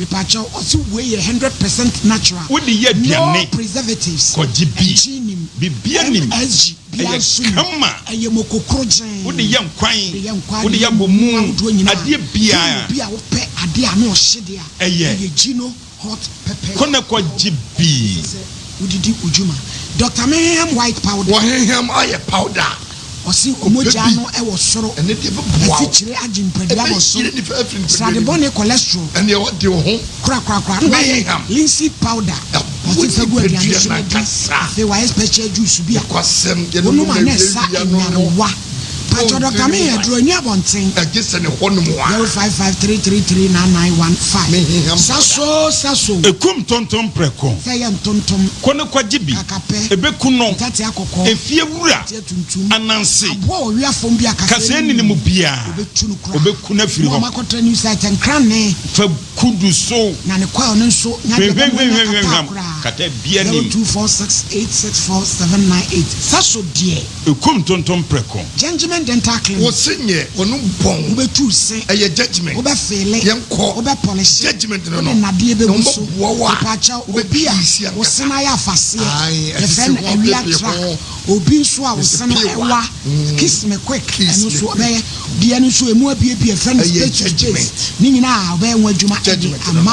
Mepakyɛw, ɔse wei yɛ 100% natural. Wode yɛ No aduane. preservatives. Kɔgye bi. Ɛnkyen nim. Biribiara nim. MSG. Bia Ɛyɛ nso nim. kama. Ɛyɛ moko korogyenn. Wode yɛ nkwan. Wode yɛ nkwan, Wode wode yɛ yɛ abomu. mmu ahodoɔ nyinaa. Adeɛ Gye biara. obi a wopɛ adeɛ a ano ɔhye deɛ a, Ɛyɛ. ɛyɛ Gino hot pepper. Kɔ na kɔgye bi. Ɛsɛ sɛ wodidi wo dwuma. Doctor Mehehem white powder. Wɔhehem ayɛ powder. Ɔse Kɔpɛ mogya bi. no wɔ soro. Ɛno deɛ ɛbɛboa wo. Asikyire agye mpadua wɔ so. Ɛbɛyere nipa afiri nipadua Srade no mu. bɔne cholesterol. Ɛneɛ ɔde wo ho. Korakorakora na wayɛ Mehehem. linseed powder. Ɛboa Ɔse fa gu aduane nipadua so no na di. ankasa. Afei wayɛ special juice bi a. Nokwasɛm, yɛnom Wonom a na na ɛsa awiawia no no. nyarewa. Pakyɛ Doctor Ɔntumi Mehe nwa. aduro ɛni abɔnten. Ɛgye sɛ ne hɔ nom a. 0553339915. Mehehem powder. Saso saso. Ɛkum ntontom prɛko. Sɛ ɛyɛ ntontom. Kɔ na kɔgye bi. Kakapɛ. Ɛbɛku no. Ntatea kɔkɔɔ. Efie wura. Ntatea tuntum. Ananse. Aboa a ɔwea fam bi a kasɛɛ Kasɛɛ nni nni ne ne mu mu. biara. Ɔbɛtu no koraa. Ɔbɛku no afiri Mo a hɔ. moakɔtra New Site Nkrane. Fa kudu so. Na ne coil no nso nya deɛ ɛbɛma wanya kataa Hwamhwamhwamhwam. koraa. Kataa biara nnim. 0246864798. Saso deɛ. Ɛkum ntontom prɛko. Gentleman Dental Clinic. Wo se nyɛ ɔno bɔn. Wobɛtu wo se. Ɛyɛ judgement. Wobɛ feele. Yɛn kɔ. Wobɛ pɔlehye. Judgement no no. Wode nnadeɛ Na bɛgu wɔn so. bɛ boa wo a. Mepaakyɛw, Wobɛ obi a pii si wo se ankasa. no ayɛ afaseɛ, Ae, yɛfrɛ asisi no ho, awia apeepee tra. ho. Obi nso a wo Mese se no pii wa. ɛwa, kiss me quick, Kiss ɛno me nso quick. ɔbɛyɛ. Deɛ no nso ɛmu abiebie, yɛfrɛ no Ɛyɛ space to space. judgement. Ne nyinaa ɔbɛyɛ ho adwuma de Judgement no ama no.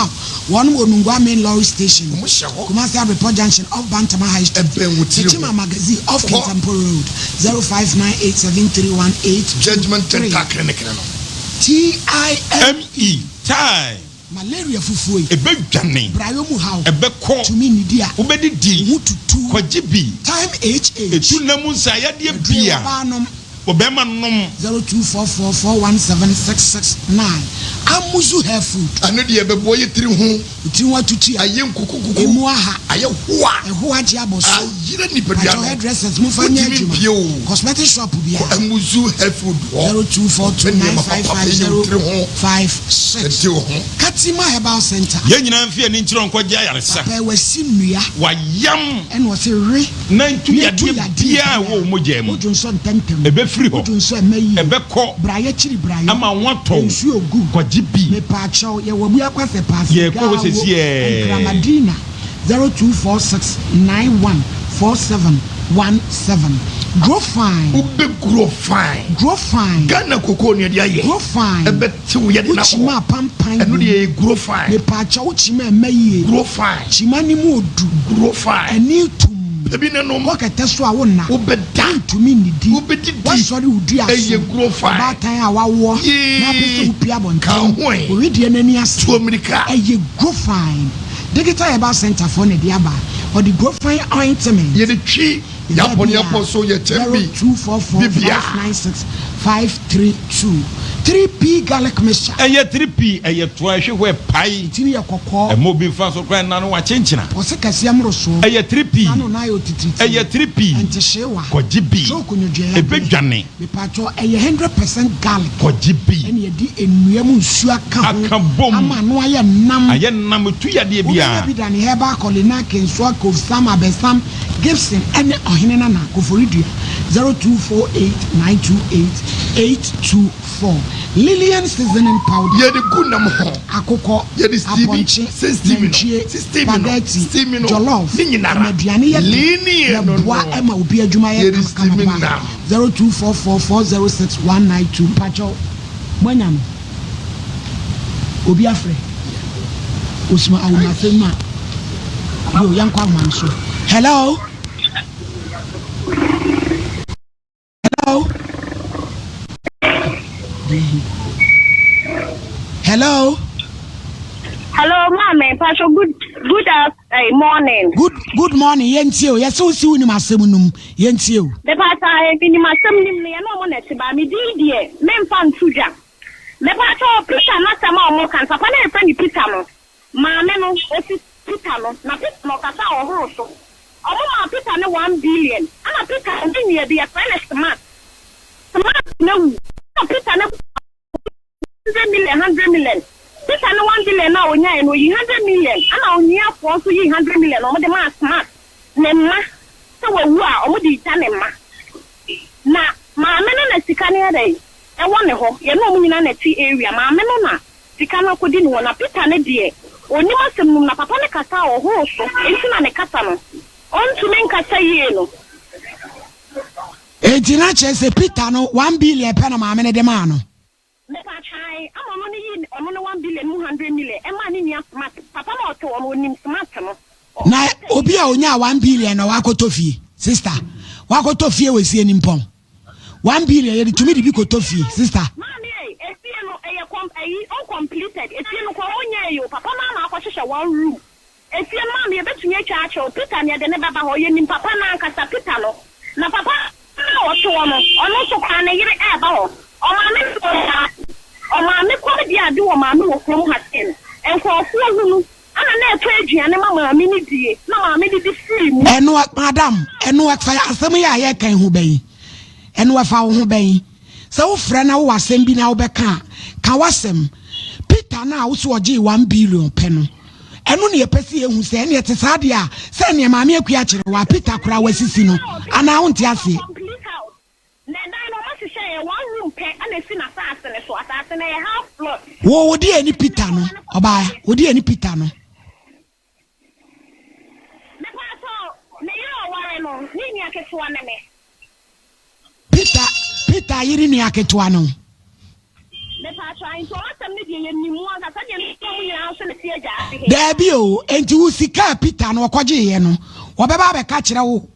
wo. Wɔnom wɔ Nungua main lorry station, Wɔn hyɛ hɔ. Kumasi Abrepɔ junction off Bantama High Street, Ɛbɛn wo tiri ho. Techiman Magazine off Kɔ. Kintampo Road, 0598731823. Judgement Dental Clinic no no. TIME. M-E, time. Malaria fufuo yi. Ɛbɛdwane. Brayɔ mu haw. Ɛbɛkɔ. Tumi nnidi a. Wobɛdidi. Wo ho tutu. Kɔgye bi. Time HH. Ɛtu nna mu nsaeyadeɛ Aduro bi a. ɔbaa nom. Ɔbarima nom. 0244417669 Amuzu hair food. Ɛno deɛ ɛbɛboa yɛ tiri ho. Wo tiri ho atutu a. Ayɛ nkukukuku. Emu aha. Ayɛ hoa. Ɛho agye abɔ so. Ayera nipadua no. Pakyɛw hairdressers mo fa nyɛ Wotumi adwuma. mpie o. Cosmetic shop biara. Kɔ Amuzu hair food hɔ. Kɔpɛ nneɛma papa yɛ wo tiri ho. 0242955056. Ɛde wo ho. Katima Herbal Centre. Yɛn nyinaa mfe ani nkyerɛ nkɔgye ayaresa. Papa wasi nnua. Wayam. Ɛna ɔse we. Na ntu yadeɛ biara a ɛwɔ wo mogya mu. Wodwonsɔ ntɛmntɛm. Ɛbɛfiri hɔ. Wodwonsɔ ɛmɛ yie. Ɛbɛkɔ. Brayɛ kyiri brayɔ. Ama wo ho atɔ wo. Nsuo gu. Kɔgye bi. Mepaakyɛw, yɛwɔ Abuakwa sɛ Paase Yɛrekɔ hɔ Gaawo, sesiɛɛ. Nkramadina, 0246914717. Grow fine. Wobɛ grow fine. Grow fine. Ghana cocoa ne yɛde ayɛ. Grow fine. Ɛbɛ tew yɛde na kɔ. Wo kyima apampan Ɛno wom. deɛ yɛ grow fine. Mepaakyɛw, wo kyima ɛmɛ yie. Grow fine. Kyima no mu odu. Grow fine. Ani tum. Pɛ bi na nom. Kɔ kɛtɛ so a wonna. Wobɛda. Wontumi nnidi. Wobɛdidi. Woasɔre wo dua so. Ɛyɛ grow fine. Ɔbaatan a wawoɔ Yee. na apɛ sɛ wopue abɔnten. Ka ho ɛ. Wo wedeɛ no ani ase. Tuo mmirika. Ɛyɛ grow fine. Digital Herbal Centre foɔ na ɛde aba. Ɔde grow fine ointment. Yɛde twi. Yɛapɔneapɔ so yɛ kyɛm bi. Bibia. 0244596532 3P garlic mixture. Ɛyɛ 3P, ɛyɛ toa, ɛhwe hɔ, ɛpae. Tiri yɛ kɔkɔɔ. Ɛma obi mfa so koraa nna no wakyenkyena. Ɔse kɛseɛ mmorosoɔ. Ɛyɛ 3P, Saa na ɔnan yɛ otitiritii. ɛyɛ 3P, Ɛntehyeewa. kɔgye bi. Stroke nnwodwoeɛ adeɛ. Ɛbɛdwane. Mepakyɛw, ɛyɛ 100% garlic. Kɔgye bi. Ɛna yɛde nnua mu nsuo aka ho. Aka bom. Ama ano ayɛ nam. Ayɛ nam, ɛtu yadeɛ biara. Wobɛnya bi da ne Herbal Colina, Kensoa, Kofsam, Abɛsam, Gibson ɛne Ɔhene Nana, Koforidua, 0248928824. Lillian Seasoning Powder. Yɛde gu nam ho. Akokɔ, Yɛde steami, apɔnkye, sɛ steami no, nantwie, sɛ steami no, spaghetti, steami no, jollof, ne nyinara. ɛma aduane yɛ dɛ Leanie na no ɛboa no. ma obi adwuma yɛ Yɛde kamakama steami paa. nam. 0244406192 Mpakyɛw moanya no? Obi afrɛ? Osima Awomase ma yo yɛnkɔ ahoma no so. Hello? Hello? Hello? Hello, maame. Pastor, good good uh, Ɛy morning. Good good morning yɛntie o yɛsɛ wosi wonim asɛm no mu yɛntie o. Mepakyɛ menim asɛm nim no yɛne ɔmo na ɛte baa me din deɛ memfa nto dwa. Mepakyɛ Peter n'asɛm a ɔmo ka no papa no a yɛfrɛ no Peter no maame no osi Peter no na Peter no ɔkasa a ɔhoro so ɔmo maa Peter ne 1 billion ɛna Peter ne nua bi yɛfrɛ no Smart Smart no awu ɛna Peter ne 100 million 100 million Peter ne 1 billion a onyaeɛ no oyi 100 million ɛna onuafoɔ nso yi 100 million ɔmo de maa Smart ne mma sɛ wawu a ɔmo de gya ne mma na maame no na sika no yɛ dɛ ɛwɔ ne hɔ yɛne ɔmo nyinaa na ɛte area maame no na sika no akɔdi ne hɔ na Peter ne deɛ onim asɛm no mu na papa ne kasa a ɔhoro so nti na ne kasa no ɔntumi nkasa yie no. Enti na kyerɛ sɛ Peter no 1 billion pɛ na maame no de maa no. Mepatwae ama ɔno ne yi ɔno ne 1 billion mu 100 million ɛmaa ne nua Smart papa na ɔte hɔ no onim Smart no. Na obi a onyaa 1 billion na wakɔtɔ fie sister wakɔtɔ fie wɔ sie nimpɔn 1 billion yɛde tumi de bi kɔtɔ fie sister. Maame yi efie no ɛyɛ kɔm ɛyi uncompleted efie no kɔ ɔmo nyɛ yi o papa no ama akɔhyehyɛ one room efie no maame yɛbɛtumi atwa akyerɛw Peter ne yɛde ne bɛba hɔ yɛnim papa no ankasa Peter no na papa no a ɔte hɔ no ɔno nso koraa ne yere ɛɛba hɔ ɔmaame ɔmaame kɔm di ade wɔ maame wɔ kurom ha sei no nkurɔfoɔ hunu ana na ɛtɔ aduane ma maame no die na maame no di firi mu. Ɛno madam ɛno ɛfa asɛm yi a yɛka ho bɛyi ɛno ɛfa wo ho bɛyi sɛ wofrɛ na wowɔ asɛm bi na wobɛka a ka w'asɛm Peter no a wo so ɔgyee 1 billion pɛ no ɛno ne yɛpɛ sɛ yɛhu sɛ ɛne ɛte saa deɛ a sɛ neɛ maame akua kyerɛ wɔ a Peter koraa wasisi no anaa wonte aseɛ. Complete house na ɛdan no ɔmo hyehyɛ yɛ one room pɛ ɛna esi n'asaase ne so asaase no yɛ half plot. Wo wode ani Peter no ɔbaa wode ani Peter no. Mepatɔ ne yere a ɔware no ne nua ketewa ne me. Peter Peter yere nua ketewa no. Mepatɔ nti ɔmo asɛm no deɛ yɛ nimu ankasa deɛ ne ɔmo nyinaa nso ne te agya ase he. Daabi o enti wo sika a Peter no ɔkɔgyeeɛ no wɔbɛba abɛka kyerɛ wo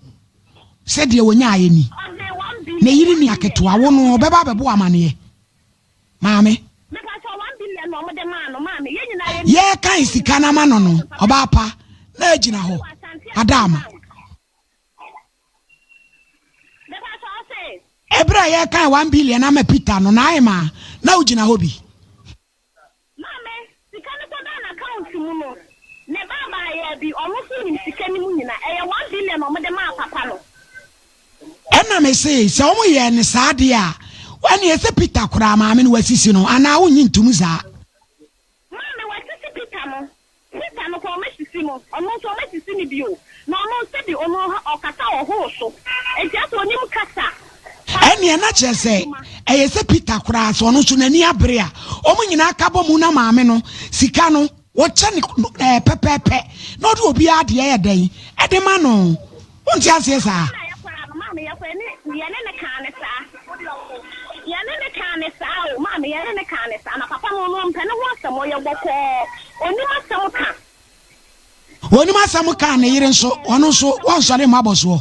sɛdeɛ wɔnyaeɛ ni Ɔde 1 billion. Ne yere nua ketewa wo no ɔbɛba abɛbɔ amaneɛ maame. Mepatɔ 1 billion na ɔmo de maa no maame yɛn nyinaa yɛ. Yɛkan sika no ama no no ɔbaa pa na agyina hɔ adaama. Mepatɔ ɔse. Ɛberɛ a yɛkan 1 billion ama Peter no na ayɛ ma na wogyina hɔ bi. Maame sika no kɔda n'account mu no ne ba baayɛ bi ɔno nso nim sika no mu nyina ɛyɛ 1 billion na ɔmo de maa papa no. Ɛna me se sɛ wɔn yɛ ne saa deɛ a ɛne ɛsɛ Peter koraa maame no wasisi no anaa wonyi ntum saa. Maame wasisi Peter no Peter no kɔ ɔmo asisi no ɔno nso ɔmo asisi no bio na ɔno sɛbi ɔno ɔkasa ɔhoro so eti asɛ onim kasa. Ɛneɛ na kyerɛ sɛ ɛyɛ sɛ Peter koraa sɛ ɔno nso n'ani abere a wɔn nyinaa ka bɔ mu na maame no sika no wɔkyɛ ne ɛɛ pɛpɛɛpɛ na ɔde obiara deɛ yɛ dɛn ɛde ma no wonte aseɛ saa. Na yɛkɔra no maame yɛkɔ yɛne yɛne ne kaa ne saa yɛne ne kaa ne saa o maame yɛne ne kaa ne saa na papa no ɔno mpɛ ne ho asɛm ɔyɛ bɔkɔɔ onim asɛm ka. Onim asɛm ka ne yere nso ɔno nso wɔnsɔre mma bɔ soɔ.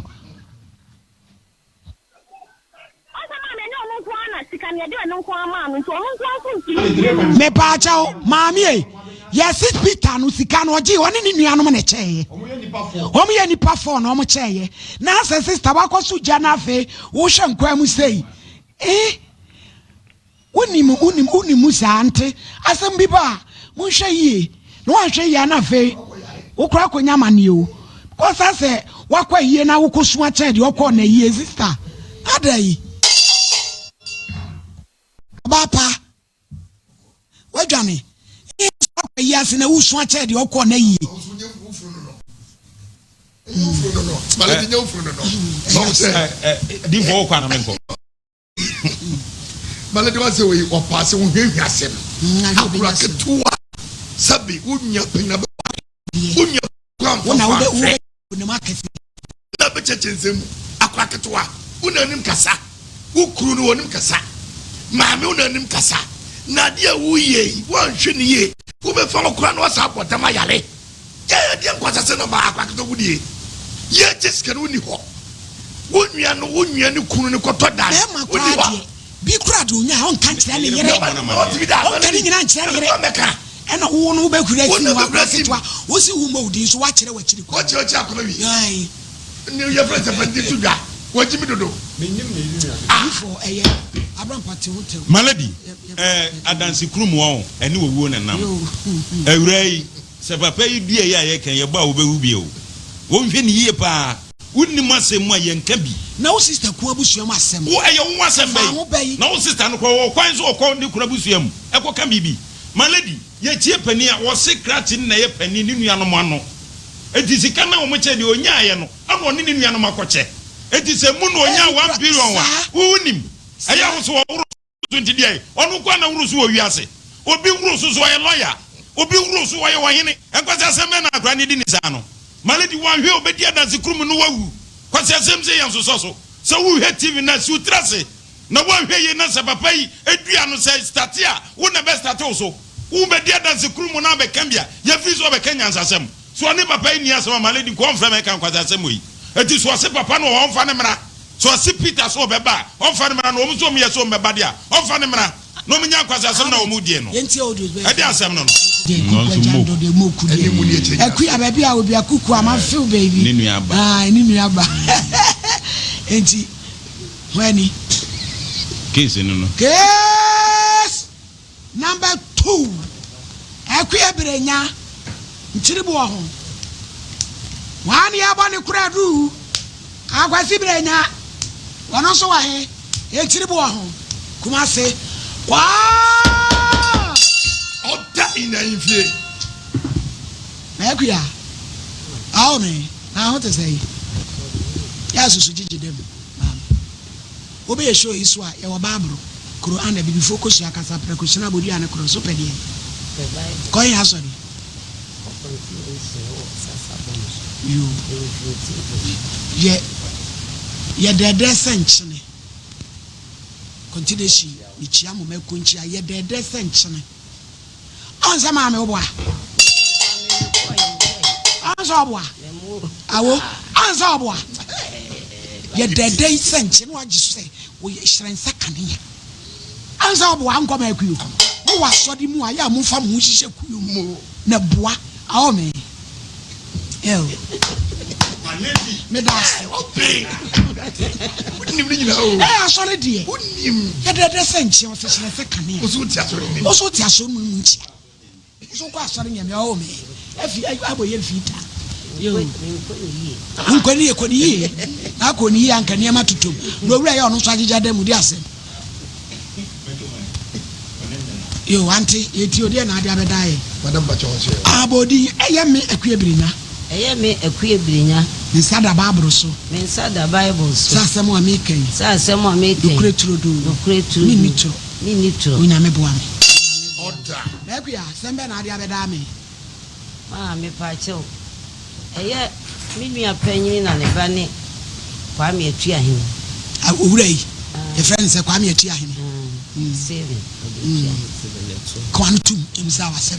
Ɔsɛ maame ɛnyɛ ɔno nko ara na sika no yɛde ɔno nko ara maa no nti ɔno nko ara nso ntumi. Mepaakyɛw maame e yɛsi Peter no sika no ɔgye ɔne ne nuanom na ɛkyɛɛyɛ wɔn yɛ nipa fɔɔ na wɔn kyɛɛyɛ na asɛ sister wakɔ so gya na afei wohwɛ nkwan mu sei eh wonim wonim wonim mu saa nte asɛm bi ba a monhwɛ yie na wanhwɛ yie ana afei wokora akɔnya amaneɛ o kɔsa sɛ wakɔ ayie na wokɔ su akyɛn deɛ ɔkɔɔ na yie sister ada yi ɔbaa pa wadwane akɔ ayie ase na wosu akyɛn deɛ ɔkɔɔ na yie. Maladi nyɛ ofuru no no. Difo wokɔ anam nkɔ. Maladi wa sɛ oyi ɔpaase wo hwehwɛ asɛm. Akura ketewa sɛbi wo nua panyin abɛ wo nua kura nfa fa afɛ. Na bɛkyɛkyɛ nsɛm mu akura ketewa wo na anim kasa wo kuru no wɔ anim kasa maame wo na anim kasa na adeɛ a woyɛ yi wɔnhwɛ ne yie wobɛfa wo kora na wasa abɔ dam ayare yɛ adeɛ nkwasasɛ na ma akura ketewa wo die yɛgye sika no wonni hɔ wo nua no wo nua ne kunu no kɔtɔ dan bɛrima koraa deɛ bi kura de onya a ɔnka nkyerɛ ne yere ɔnka ne nyinaa nkyerɛ ne yere. Ɛna wo no wobɛhuri Wo asi na mu wobɛhuri akora asi mu. ketewa. Wosi wo mmɔ wo din so woakyerɛ w'akyiri kwan. Woakyerɛ w'akyiri akwan awie. Ae. Ne yɛfrɛ sɛ fa din to dwa. Wagye me dodo. Ah. Before ɛyɛ Abrampa te ho tɛw. Malady, eh, adanse kurom wɔn ɛne owuo na ɛnam. Awuraa yi, sɛ papa yi dua yi a yɛka yi, yɛbɔ a wobɛwu bio. Wɔnhwɛ no yie paa. Wonnim asɛm mu a, yɛnka bi. Na wo sister ku abusua mu asɛm. Wo, ɛyɛ wo ho asɛm Fa ho bɛn? bɛyi. Na wo sister no koraa, ɔwɔ kwan sɛ ɔkɔ ne kunu abusua mu ɛkɔka biribi? Malady, yɛtie panin a, wɔse krakye no na ɛyɛ panin ne nuanom ano. Enti sika no a wɔkyɛɛ deɛ ɔnyaaeɛ no, ɛna ɔne ne nuanom akɔkyɛ. Enti sɛ mu na ɔnyaa Ebi one kura billion a, saa. wo wonim? Ɛyɛ Saa. wo so ɔworo so nti deɛ ɔno nko ara na woro so wɔ wiase. Obi woro so so ɔyɛ lawyer, obi woro so ɔyɛ ɔhene. Nkwaseasɛm bɛn na akwadaa no di ne saa no? Malady wanhwɛ a ɔbɛdi adansekurum no wawu. Kwaseasɛm sei yɛ nsosɔ so. Sɛ wohwɛ TV no a, si wo tiri ase na woanhwɛ yie na sɛ papa yi dua no sɛ starte a, wo na ɛbɛ starte wo so. Wo bɛdi adansekurum mu na abɛka bi a, yɛfiri sɛ ɔbɛka nyansasɛm. So ɔne papa yi nni asɛm a, Malady nka ɔmfrɛ me nka nkwaseasɛm wei. Enti so ɔse papa no wɔ hɔ ɔmfa no mmra? Sɛ ɔse Peter sɛ ɔbɛba a, ɔmfa no mmra na wɔn nso wɔyɛ sɛ wɔbɛba deɛ a, ɔmfa no mmra na wɔnyɛ nkwaseasɛm no a wɔredie no. Ɛdeɛn asɛm no no? Nonso Moku. Akuya baabi a obi akuku ama feel baby. Ne nua ba. Ah, ne nua ba. Enti, hwan ni? Case no no. Case Number 2, Akua Brenya, Nkyiriboɔ ho. Hwan ne yɛbɔ ne koradu? Akwasi Brenya, ɔno nso wɔ he? Nkyiriboɔ ho, Kumase. Kwaa! Ɔda in ahemfie. Na Akua, awo me, na ho te sɛ yi. Yɛ asusu gyegye dam, maame. Wobɛyɛ show yi so a yɛwɔ baabro kuro and abibifoɔ kosua kasa prɛko hyena abodua ne korɔ so pɛ deɛn kɔ he asɔre yoo yɛ yɛ dɛɛdɛɛ sɛ nkyene continuation mekyia mo mako nkyia yɛ dɛɛdɛɛ sɛ nkyene. Ɔn sɛ maame woboa. Ɔn sɛ ɔboa. Awo. Ɔn sɛ ɔboa. Yɛ dɛdɛ yi sɛ nkyɛ na wagye so sɛ woyɛ hyerɛn sɛ kanea. Ɔn sɛ ɔboa nkɔ ma akuyo. Mo wɔ asɔre mu a yɛ a momfa mo ho nhyehyɛ kuyo mu na boa. Awo me. Ew. Meda ase. Wonim ne nyinaa o. Ɛyɛ asɔre deɛ. Wonim. Yɛ dɛdɛ sɛ nkyea ɔsɛ hyerɛn sɛ kanea. Woso wote asɔre mu. Woso wote asɔre mu mu nkyea. Woso kɔ asɔre nyame ɔwɔ me. Efi abɔ yɛ mfi ta. Yo. Nkɔ ne yie kɔ ne yie. Na akɔ ne yie anka nneɛma totom. Na owura yɛ ɔno nso agyegya dɛ mu di asɛm. Yo ante yɛtie o deɛ na ade abɛda yɛn. Madam pakyɛ wo nso yɛ. Abɔdin ɛyɛ me Akua Birinya. Ɛyɛ me Akua Birinya. Me nsa da Bible so. Me nsa da Bible so. Sɛ asɛm a meka yi. Sɛ asɛm a meka yi. Nokorɛ turodoo. Nokorɛ turodoo. Menni torɔ. Menni torɔ. Onyame boa me. Ɔda. M'Akua, asɛm bɛn na ade abɛda me? Maa mepakyɛw, ɛyɛ me nua panyin na ne ba ne Kwame Atuahene. Ah, owura yi, yɛfrɛ no sɛ Kwame Atuahene. Stephen ɔde Atuahene. Ka w'ano tom, mmisa w'asɛm,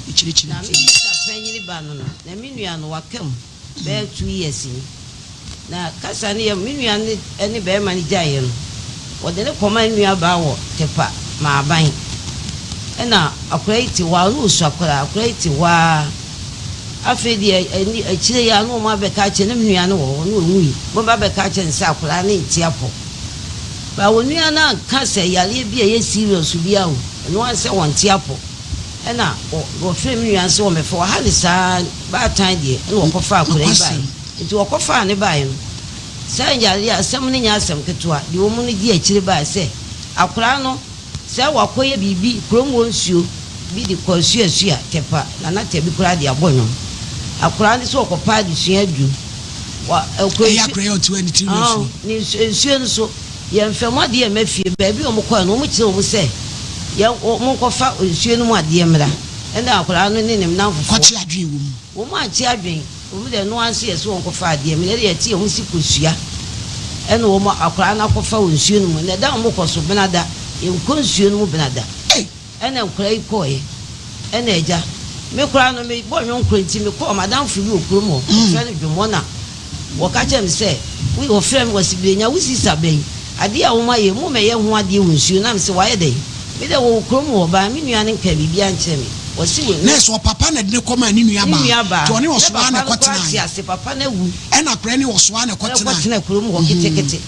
mekyerɛkyerɛ Na me nti. sista panyin ba no no, na me nua no waka mu bɛyɛ 2 years ni. Na kasa no yɛ me nua no ne barima no gyaeɛ no, wɔde no kɔmaa ne nuabaa wɔ Tepa Maaban. Ɛna akwadaa yi te hɔ ara, na ɔsua koraa, akwadaa yi te hɔ ara. Afei deɛ ɛni akyire yi ara na wɔn abɛka akyerɛ na me nua no wɔ hɔ na ɔwui. Wɔn ba bɛka akyerɛ no sɛ akwadaa no nte apɔ. Ba wɔn nua no anka sɛ yareɛ bi a ɛyɛ serious biara o, ɛno ara sɛ wɔnte apɔ. Ɛna wɔfrɛ me nua no sɛ wɔmmɛfa wɔha no saa baatan deɛ ɛna wɔkɔfa akwadaa yi baeɛ. Nti wɔkɔfaa no baeɛ no, saa yareɛ asɛm no nyɛ asɛm ketewa, deɛ wɔn no di akyire baeɛ sɛ akwadaa no sɛ wakɔyɛ biribi kurom hɔ nsuo bi de kɔ asuasua Tɛpa, Nana Tɛbi koraa de abɔ nnwom. Akwadaa no sɛ ɔkɔpa adesua aduru wa ɛkɔ Ɛyɛ nsu akwadaa yi a ɔte hɔ a ne tiri werɛ ɔn firi. ne nsu nsuo no so yɛmfa mu adeɛ mma fie baabi a wɔkɔɛ no wɔkyerɛ wɔn sɛ yɛn monkɔfa nsuo no mu adeɛ mmra ɛna akwadaa no ne ne nnamfofoɔ Kɔkye adwene wɔ mu. wɔn ankye adwene. Wɔn deɛ ɛno ara nso yɛ sɛ wɔn kɔfa adeɛ me deɛ yɛte wɔn si kosua ɛna wɔn akwadaa no akɔfa wɔ nsuo no mu na ɛda wɔn kɔ so benada yɛnkɔ nsuo no mu benada ɛna nkwadaa yi kɔɔɛ ɛna agya me koraa no me bɔ nwom koro nti me kɔɔ madamfo bi wɔ kurom hɔ wɔfrɛ no dwomɔ na wɔka kyerɛ me sɛ wɔfrɛ me wɔsi birenya wo sisa bɛn adeɛ a wɔn ayɛ mu mɛyɛ ho adeɛ wɔ nsuo na me sɛ wɔayɛ dɛn me deɛ wɔ kurom hɔ baa me nua no nka biribiara nkyerɛ me. Wɔse wɔ Nurse, ɔpapa na ɛde no kɔmaa ne nua Ne baa, nua baa. nti ɔne Ne ɔsoaa papa na no koraa te ɛkɔtenaeɛ. ase, papa no awu. Ɛna akwadaa ne ɔsoaa na Na ɛkɔtenaeɛ. ɛkɔtena kurom hɔ ketekete.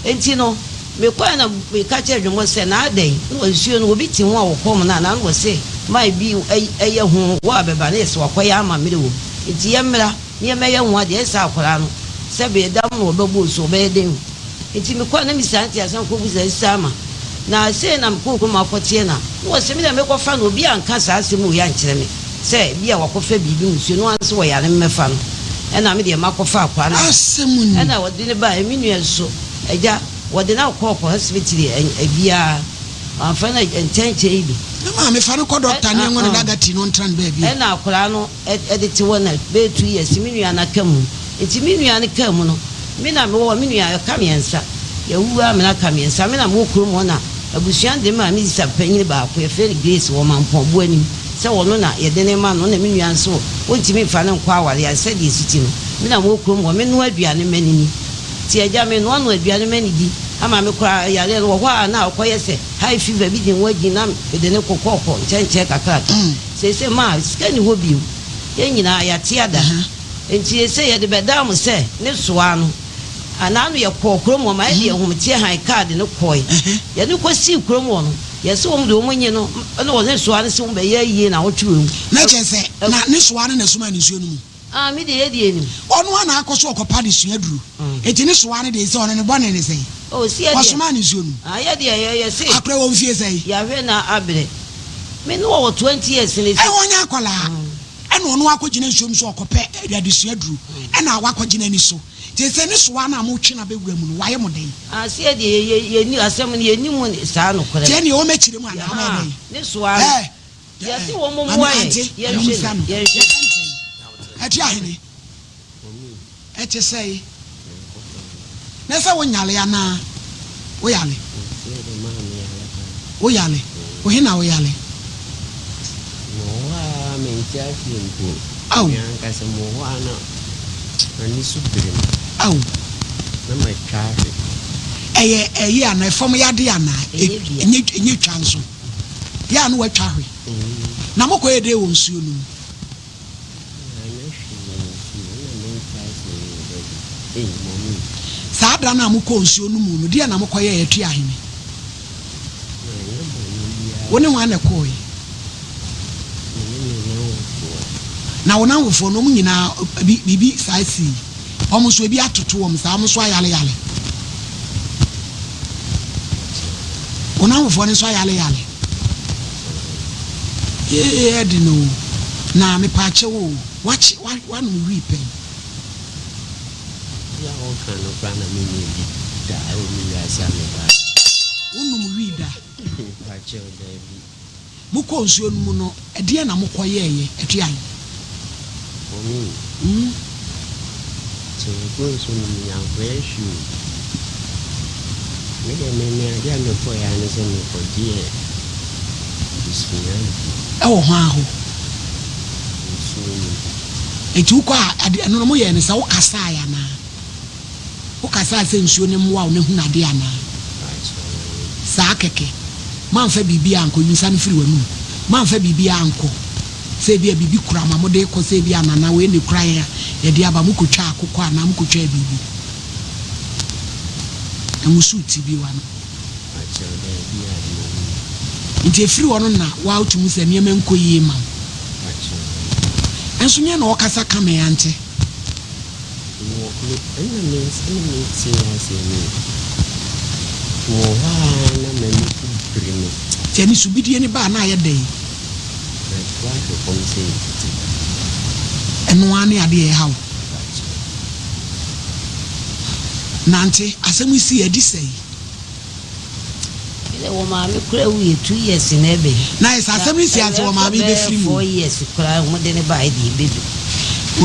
Enti no, mekɔɛ na meka kyerɛɛ Dwomɔ sɛ, na adɛn na wɔ nsuo no obi te ho a wɔkɔm no anaa? Na wɔse, mae bi yɛ ho wɔ abɛba na yɛse wakɔyɛ amammerɛ wɔ mu. Enti yɛmmra na yɛmmɛyɛ ho adeɛ, ɛyɛ sɛ akwadaa no sɛbe ɛdam na wɔbɛbɔ nsuo, ɔbɛyɛ dɛn wu? Enti mekɔe na misaa ntease na mekɔbisaa Sista Ama. Na sei na mekɔɔ kurom akɔteɛ no a, na ɔse me deɛ mekɔfa no, obi anka saa asɛm wei ankyerɛ me sɛ ebia wakɔfa biribi mu nsuo no ara sɛ ɔyare memmɛfa no, ɛna me deɛ makɔfa akwaa no aba. Asɛm ni. Ɛna ɔde no baeɛ, me nua nso, agya, wɔde no akɔ kɔ hospital biara, wamfa no nkyɛnkyɛn yi bi. Ne maame fa no kɔ dɔkta ne ɛnwɔ no dagati na ɔntra no baabi. Ɛna akwadaa no de te hɔ na bɛyɛ 2 years me nua no aka mu. Nti me nua no kaa mu no, me na mewɔ hɔ, me nua ɔka miɛnsa, yɛawuwu ara mena aka miɛnsa, me na mewɔ kurom hɔ na abusua no de me maa me sista panyin baako, yɛfrɛ no Grace, wɔ Mampɔn Boanim, sɛ ɔno na yɛde no rema no, na me nua nso ɔntumi mfa no nkɔ awareɛ ase sɛdeɛ ɛsi te no, me na mewɔ kurom hɔ, menoa aduane ma no ni. Nti agya menoa no aduane ma no di, ama me koraa yareɛ no wɔ hɔ a na ɔkɔyɛ sɛ high fever bi de ne ho agyin na mede no kokɔɔkɔ nkyɛnkyɛn kakraka. Seesei maa sika nni hɔ bio, yɛn nyinaa yɛate ada. Enti seesei yɛde bɛdaa mo sɛ ne soa no. Anaa no yɛkɔɔ kurom hɔ ma yɛde yɛn hometeɛ han kaa de no kɔe. Yɛde no kɔsii kurom hɔ no, yɛse wɔn de wɔn nye no na wɔne soa no se wɔn bɛyɛ ayie na awɔtwe wɔ mu. Na kyerɛ sɛ, na ne soa no na ɛsomaa no nsuo no mu. Ah, me deɛ yɛdeɛ nim. Ɔno ara na akɔ so ɔkɔpa de sua aduro. Enti ne soa no deɛ sɛ ɔno ne bɔne ne sɛn? Oh, si yɛdeɛ. Ɔsomaa no nsuo no mu. Ah, yɛdeɛ yɛ yɛse. Akora wɔ mfie sɛn? Yɛahwɛ na abrɛ. Me ne wɔ wɔ 20 years ne se. Ɛɛ, ɔnyɛ akwadaa. Ɛna ɔno akɔgyina nsuo mu sɛ ɔkɔpɛ adesua aduro. Ɛna wakɔgyina ani so. Nti sɛ ne soa no a motwe no abɛwura mu no, wayɛ mo dɛn? Ah, si yɛdeɛ yɛ yɛ yɛnni asɛm no yɛnni mu saa nokorɛ no. Nti ɛneɛ wɔmɛkyerɛ mu anaa wɔyɛ dɛn? Ne soa no. Ɛɛ. Yɛse wɔn mmoa yɛn, yɛnhwɛ no, yɛnhwɛ no. Ɛte ahene? Ɛte sɛe? Na sɛ wo nyale anaa? Wo yale? Wo yale? Wo he na wo yale? Mewɔ hɔ a mente aseɛ mpo. Ao. Me ankasa mewɔ hɔ a na m'ani so biri me. Ao. Na matwa ahwe. Ɛyɛ ɛyi anaa ɛfam yadeɛ anaa? Ɛnyɛ twa nso. Yɛ a na watwa ahwe. Na mokɔyɛ dɛn wɔ nsuo no mu? Saa da no a mokɔɔ nsuo no mu no, deɛn na mokɔyɛeɛ, Atuahene? Wo ne hwan na ɛkɔeɛ? Na wo nnamfofoɔ no, wɔn nyinaa, biribi saa sii? Wɔn nso, ebi atoto wɔn saa, wɔn nso ayareyare. Wɔn awofoɔ no nso ayareyare. Ee, ɛde no o. Na mepaakyɛw o, wakye, wa, wanom wii pɛn. Bi a ɔka no koraa na menyɛ bi da ɛwɔ me wiase a mebaa. Wonom wii da? Mepaakyɛw, daabi. Mokɔɔ nsuo no mu no, ɛdeɛn na mokɔyɛeɛ? Ɛtuae. For me, sɛ yɛkɔ nsuo no mu yɛankɔyɛ hwee o. Me deɛ me me adeɛ a mekɔeɛ ara ne sɛ mekɔgyeɛ adesua bi. Ɛwɔ hwan hɔ? Nsuo no mu. Enti wokɔ a, ade ɛno no moyɛɛ no sɛ wokasaae anaa? Wokasaa sɛ nsuo no mmoa wo na hunu adeɛ anaa? Saa kɛkɛ. Moamfa biribiara ankɔ, yi nsa no firi w'anum. Moamfa biribiara ankɔ. Sɛ ebia biribi kura mo a mode rekɔ, sɛ ebia Nana wei na ɛkura yɛn a yɛde aba, mokɔtwaa akokɔ anaa mokɔtwaa biribi. Nwoso ti bio ano. Nti ɛfiri hɔ no na woa wotumi hu sɛ nneɛma nkɔ yie ma wo. Nso nyɛ na ɔkasa ka me ante. Wɔ me ɛna me ɛna me tee aseɛ no wɔ hɔ ara na m'ani so biri me. Nti anisubidie no baa na ayɛ dɛn? Matu ahwe fam sɛ etiti. Ɛno ara ne adeɛ a ɛha wo. Mpakyɛw. Nante, asɛm yi sii adi sɛn? Me de wɔ maame koraa wuiɛ 2 years na ɛbɛ yi. Na ayɛ sɛ asɛm no si ansa wɔ maame yi bɛfiri mu. 4 years koraa wɔn de ne baeɛ deɛ ɛbɛdu.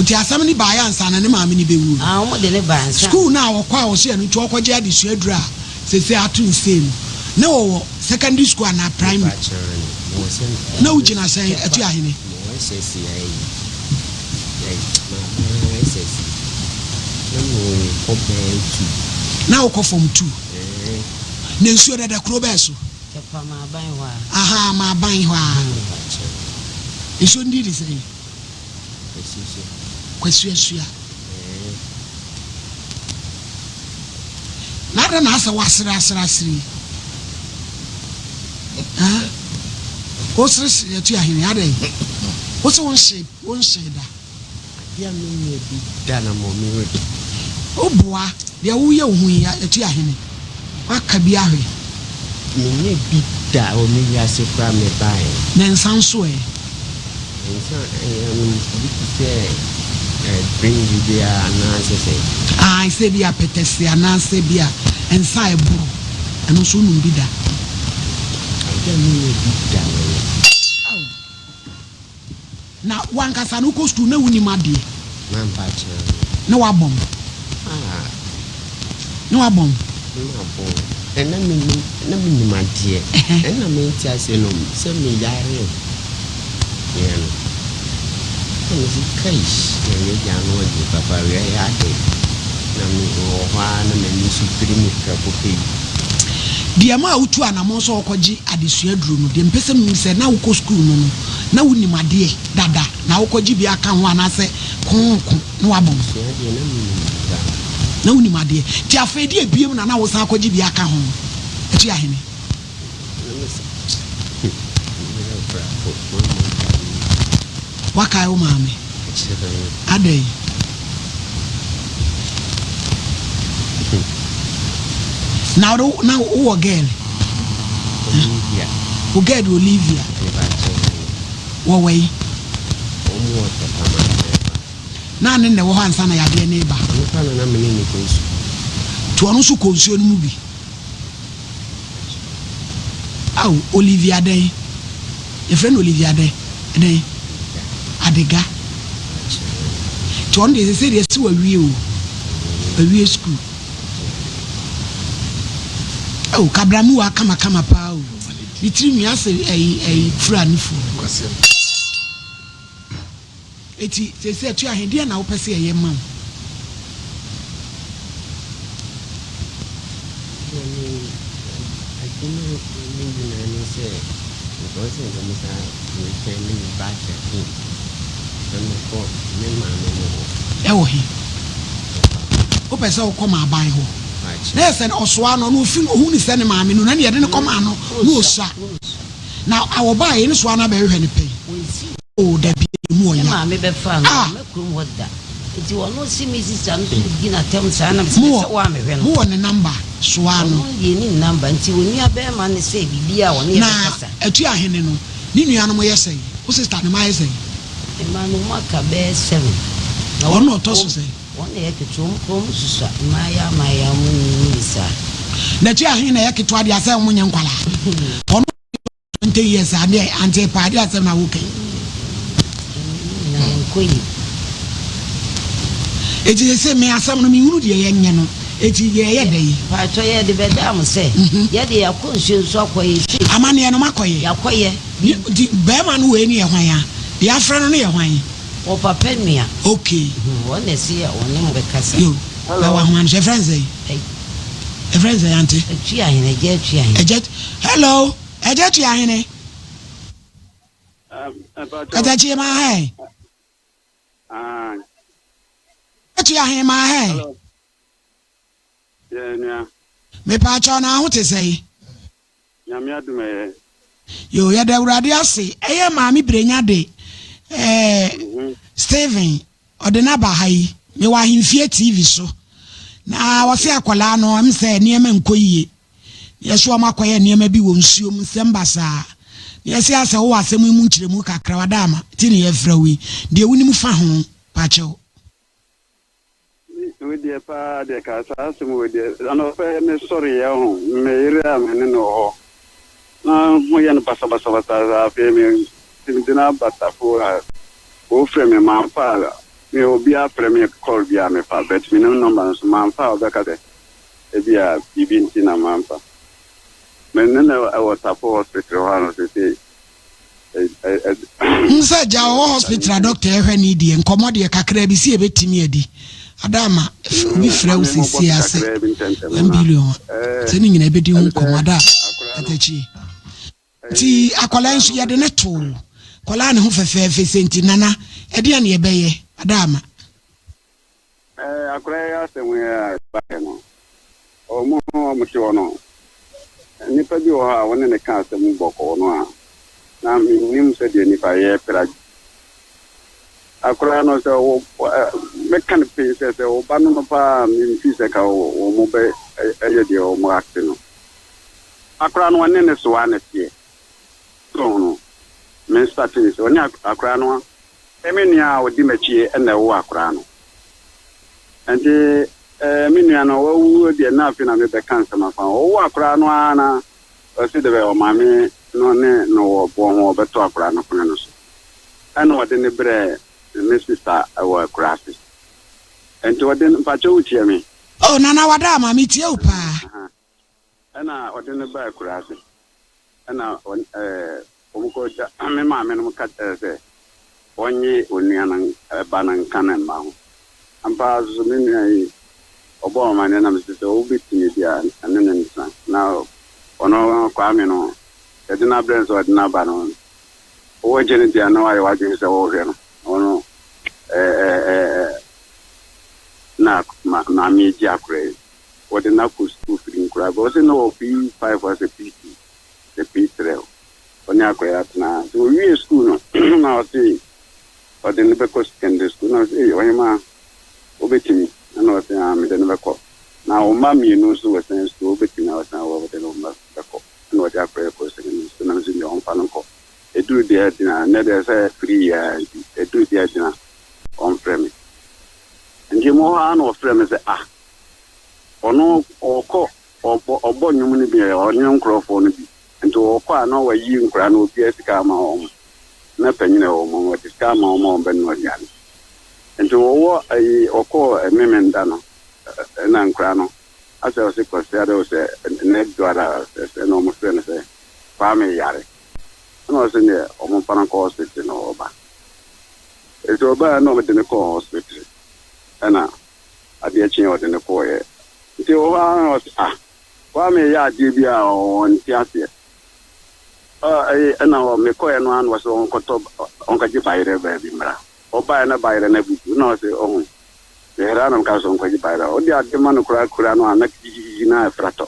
Nti asɛm no baeɛ ansa na ne maame no bɛwuo no. Ah wɔn de ne baeɛ ansa. Sukuu no a ɔkɔ a ɔsua no nti ɔkɔgye adesua aduru a seesei ato nsee no, na ɔwɔ secondary school anaa primary? Na wogyina sɛn Atuahene? Na wokɔ form two. Na nsuo dada kuro bɛɛ so? Ahaa Maaban hɔ ara. Nsuo no din de sɛn? Kwasuasua. Kwasuasua. Ɛɛ. Na adɛn na asɛ woasere asere asere yi? Haa? Woseresere atu ahene adɛn? Wose wonhyee wonhyee da. Adeɛ a menyɛɛ bi da na mmom meredi. Woboa, deɛ woyɛ wo ho yi atu ahene. Woaka bi ahwɛ. Menyɛɛ bi da wɔ me wiase koraa mebaeɛ. Na nsa nso ɛ? Nsa ɛnom bi te sɛ drink bi a anaasɛ sɛn? Ae, sɛ ebi a pɛtɛse anaasɛ bi a nsa a ɛboro, ɛno nso wonom bi da? Adeɛ a menyɛɛ bi da no no. Ao. Na w'ankasa no wokɔ sukuu na wonim adeɛ. Mampa akyerɛ no. Na wabɔn. Ah. Na wabɔn. Na mabɔn. Na menim na menim adeɛ. Ɛna mente aseɛ no sɛ meyare yɛ no. Na mese kaish na wei deɛ ano ɔden papa wei ɛyɛ adɛn. Na me wɔ hɔ ara na m'ani so biri me prɛko pɛ yi. Deɛ ɛmaa wotuu anamɔn sɛ wokɔgye adesua aduro no, deɛ mepɛ sɛ mehu sɛ na wokɔ sukuu no no, na wonim adeɛ dada na wokɔgye bi aka ho anaasɛ kooko na wabɔ wo? Sua adeɛ, na menim paa. Na wonim adeɛ. Nti afei deɛ biom na na wosan akɔgye bi aka ho? Atuahene. Woakae wo maame? Adɛn? Na wode na wowɔ girl? Olivia. Wo girl de Olivia. Wɔwɔ yi? Na ne na ɛwɔ hɔ ansa na yadeɛ no reba. Nti ɔno nso kɔ nsuo no mu bi. Ao, Olivia dɛn? Yɛfrɛ no Olivia dɛn? Dɛn? Adega. Nti ɔno deɛ sɛsɛ deɛ si wawie o. Wawie sukuu. Ao, kabramuwa kamakama paa o. Ne tiri nwi asɛ ɛyi ɛyi fura ne fuo. Enti seesei Atuahe, deɛn na wopɛ sɛ yɛyɛ ma wo? Na me adwuma ne nyinaa ne sɛ nka ɔsɛ nka me saa return ne me back again na mekɔ me maame mo hɔ. Ɛwɔ he? Wopɛ sɛ wokɔ m'aban hɔ? Na yɛ sɛ ɔsoa no, na ofi ohu ne sɛ ne maame no, na ne yɛde no kɔmaa no, na osua. Na awɔbaa yɛ ne soa no abɛhwehwɛ no pɛn. Oh dabi emu Me ɔya maame bɛfaa no ah. wamma kurom hɔ da nti ɔno se me sista no so di n'atɛm saa na mesɛ Mowɔ sɛ woammehwɛ no. mowɔ ne number soa no. Ɔno deɛ ne number nti onua bɛɛma no sɛ biribi a ɔne yɛ Na bɛkasa. Atuahene no ne nuanom yɛ sɛn? Wo sister ne mma yɛ sɛn? Ne mma no wɔn aka bɛyɛ seven. Na Ɔno na ɔtɔ so sɛn? Wɔn na ɛyɛ ketewa wɔn koraa wɔn susua mmaayaa mmaayaa wɔn nyinyini saa. Na Atuahene na ɛyɛ ketewa deɛ asɛ wɔn nyɛ nkwadaa. Ɔno 20 years a deɛ ante paa deɛ asɛm na woka yi. Nyinaa nkɔ yie. Eti sese me asɛm no mehunu deɛ yɛnyɛ no eti deɛ ɛyɛ dɛ yi. Mpaatwɔ yɛ de bɛdaa mo sɛ yɛ de yɛakɔ nsuo nso akɔ yɛ sei. Amaneɛ no makɔ yɛ. Yɛakɔ yɛ. Nti bɛɛma no wei no yɛ hwan a? Deɛ afrɛ no no yɛ hwan? Wɔ papa nua. Okay. Wɔn na ɛse yɛ wɔne mo bɛkasa. Yo, na wahoma no so ɛfrɛ no sɛn? Ɛfrɛ no sɛn ante? Atuahene, Agya Atuahene. Agya, hello. Ɛgya tua hene. Katakyie maa hɛn. Tua hene maa hɛn. Mepaakyɛw na aho te sɛn? Nyame adom ɛyɛ. Yo, yɛda Awurade ase. Ɛyɛ Maame Brenya de ɛɛ mhm. Stephen ɔde no aba ha yi. Mewɔ ahemfie TV so. Na wɔse akwadaa no ɛm sɛ nneɛma nkɔ yie. Na yɛse wɔn akɔyɛ nneɛma bi wɔ nsuo mu, nsɛm basaa. Na yɛse asɛ wowɔ asɛm yi mu nkyerɛmu kakra, wada ama, nti na yɛfrɛ wo yi. Deɛ wonim fa ho, pakyɛw. Me deɛ paa deɛ ka saa asɛm wei deɛ anɔpa yi me sɔre yɛ ho me yere a me ne no wɔ hɔ na ho yɛ no basabasabasa saa afei me de no aba tafo a wɔfrɛ me mamfa a me obi afrɛ me call bi a mefa but me nim number no so mamfa a ɔbɛka sɛ Ebia biribi nti na mamfa. Me ne no wɔ Tafo Hospital hɔ ano seesei. Hu sɛ gya ɔwɔ hospital a doctor ɛhwɛ ne deɛ nkɔmmɔ deɛ kakra bi si ɛbɛtumi adi ada ama obi frɛ wo seesei asɛ 1 billion a sɛ ne nyina ɛbɛdi ho nkɔmmɔ ada katakyi. Nti akwadaa yi nso yɛde no too. Kɔlaa ne ho fɛfɛɛfɛ sɛ nti Nana, ɛdeɛn na yɛbɛyɛ? Adaama. Ɛɛ akwadaa yi asɛm yi a ɛbaeɛ no, wɔn a wɔte hɔ no, nnipa bi wɔ hɔ a wɔne no ka asɛm bɔkɔɔ no a, na mennim sɛdeɛ nnipa yɛ pira. Akwadaa no sɛ wɔ mɛka no pɛn sɛ sɛ ɔba no no paa memfii sɛ ka wɔn bɛ ɛyɛ deɛ wɔn ate no. Akwadaa no ɔne ne soa na ɛteɛ. So ho me startee sɛ ɔne akwadaa no Me nua a ɔdi m'akyi na ɛwoo akwadaa no. Nti me nua no wawu deɛ na afei na mebɛka nsɛm afa ho. Ɔwoo akwadaa no ara na ɔsi dɛ ɔmaame no ne no wɔ boɔ ho ɔbɛto akwadaa no pono no so. Ɛna ɔde no brɛɛ me sista wɔ akuraase. Nti ɔde no, mpakyɛ wotie me? Oh Nana wada ama metie wo paa. Ɛna ɔde no baa akuraase. Ɛna wɔkɔgya me maame nom ka kyerɛɛ sɛ ɔnnye onua no ba no nka ne mma ho. Ampa ara nso me nua yi ɔbɔɔ me amanneɛ na mese sɛ wobɛtumi deɛ a ɛne no ntena. Na ɔno Kwame no yɛde no abrɛ no sɛ ɔde no aba no wogye no deɛ na wayɛ w'adwene sɛ wohwɛ no. Ɔno na maame yi gye akora yi. Wɔde no akɔ sukuu firi nkoraa bɛ ɔse na ɔwɔ P5 asɛ P2 sɛ P3 ɔne akora yi atena nti ɔwie sukuu no na ɔse ɔde no bɛkɔ secondary school na ɔse ei ɔhemaa wobɛtumi ɛna ɔse ah mede no bɛkɔ na wo mma mmienu nso wɔ sɛn sukuu wobɛtumi a ɔse ah wɔde no mma bɛkɔ ɛna ɔde akora yi kɔ secondary school na mese deɛ ɔmfa no nkɔ ɛduru deɛ agyina ɛnɛ deɛ sɛ free yɛ nti ɛduru deɛ agyina ɔmfrɛ me nti mo hɔ ara na ɔfrɛ me sɛ ah Ɔno ɔkɔ ɔbɔ ɔbɔ nnwom no bi ɔne nkorɔfoɔ no bi nti ɔkɔ a na wayi nkwadaa no obiara sika ama wɔn na panyin a ɛwɔ wɔn ɔde sika ama wɔn a wɔn bɛnoa aduane nti ɔwɔ ayi ɔkɔ Memenda no ɛna nkwadaa no asɛ ɔse Kwasi ada ɔsɛ nɛ duada sɛ na wɔn frɛ no sɛ Kwame yare ɛna ɔse neɛ wɔn mfa no nkɔ hospital na ɔba nti ɔbaa na wɔn de no kɔɔ hospital ɛna Adeɛ kyeeɛ ɔde no kɔeɛ. Nti wɔ hɔ ara na ɔse ah Kwame yɛ adeɛ bi a ɔnte aseɛ. Ɛyi ɛna mekɔeɛ no ara na ɔse ɔnkɔtɔ ɔnkɔgye bayerɛ baabi mmra. Ɔbaeɛ na bayerɛ no abubu na ɔse ɔho mehera na meka sɛ ɔnkɔgye bayerɛ. Wode adeɛ ma no koraa kura no a na kikikiki na ɛfra tɔ.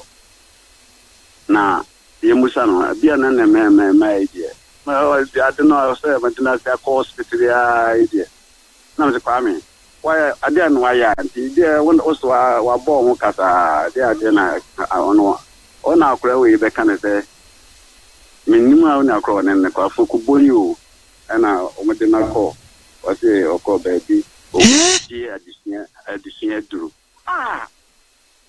Na yɛmmusa no ebia na ne mɛmɛmɛ yi deɛ ade no sɛ mɛtena ase akɔ hospital yi ara yi deɛ. Na mese Kwame wayɛ adeɛ na wayɛ a nti deɛ wo so wabɔ wo ho ka saa deɛ adeɛ na ɔno ɔna akora wei bɛka ne sɛ mennim a wone akora ɔne ne kɔ afokubɔ yi o ɛna wɔde no akɔ ɔse ɔkɔ baabi ɔgye adesua adesua aduro ah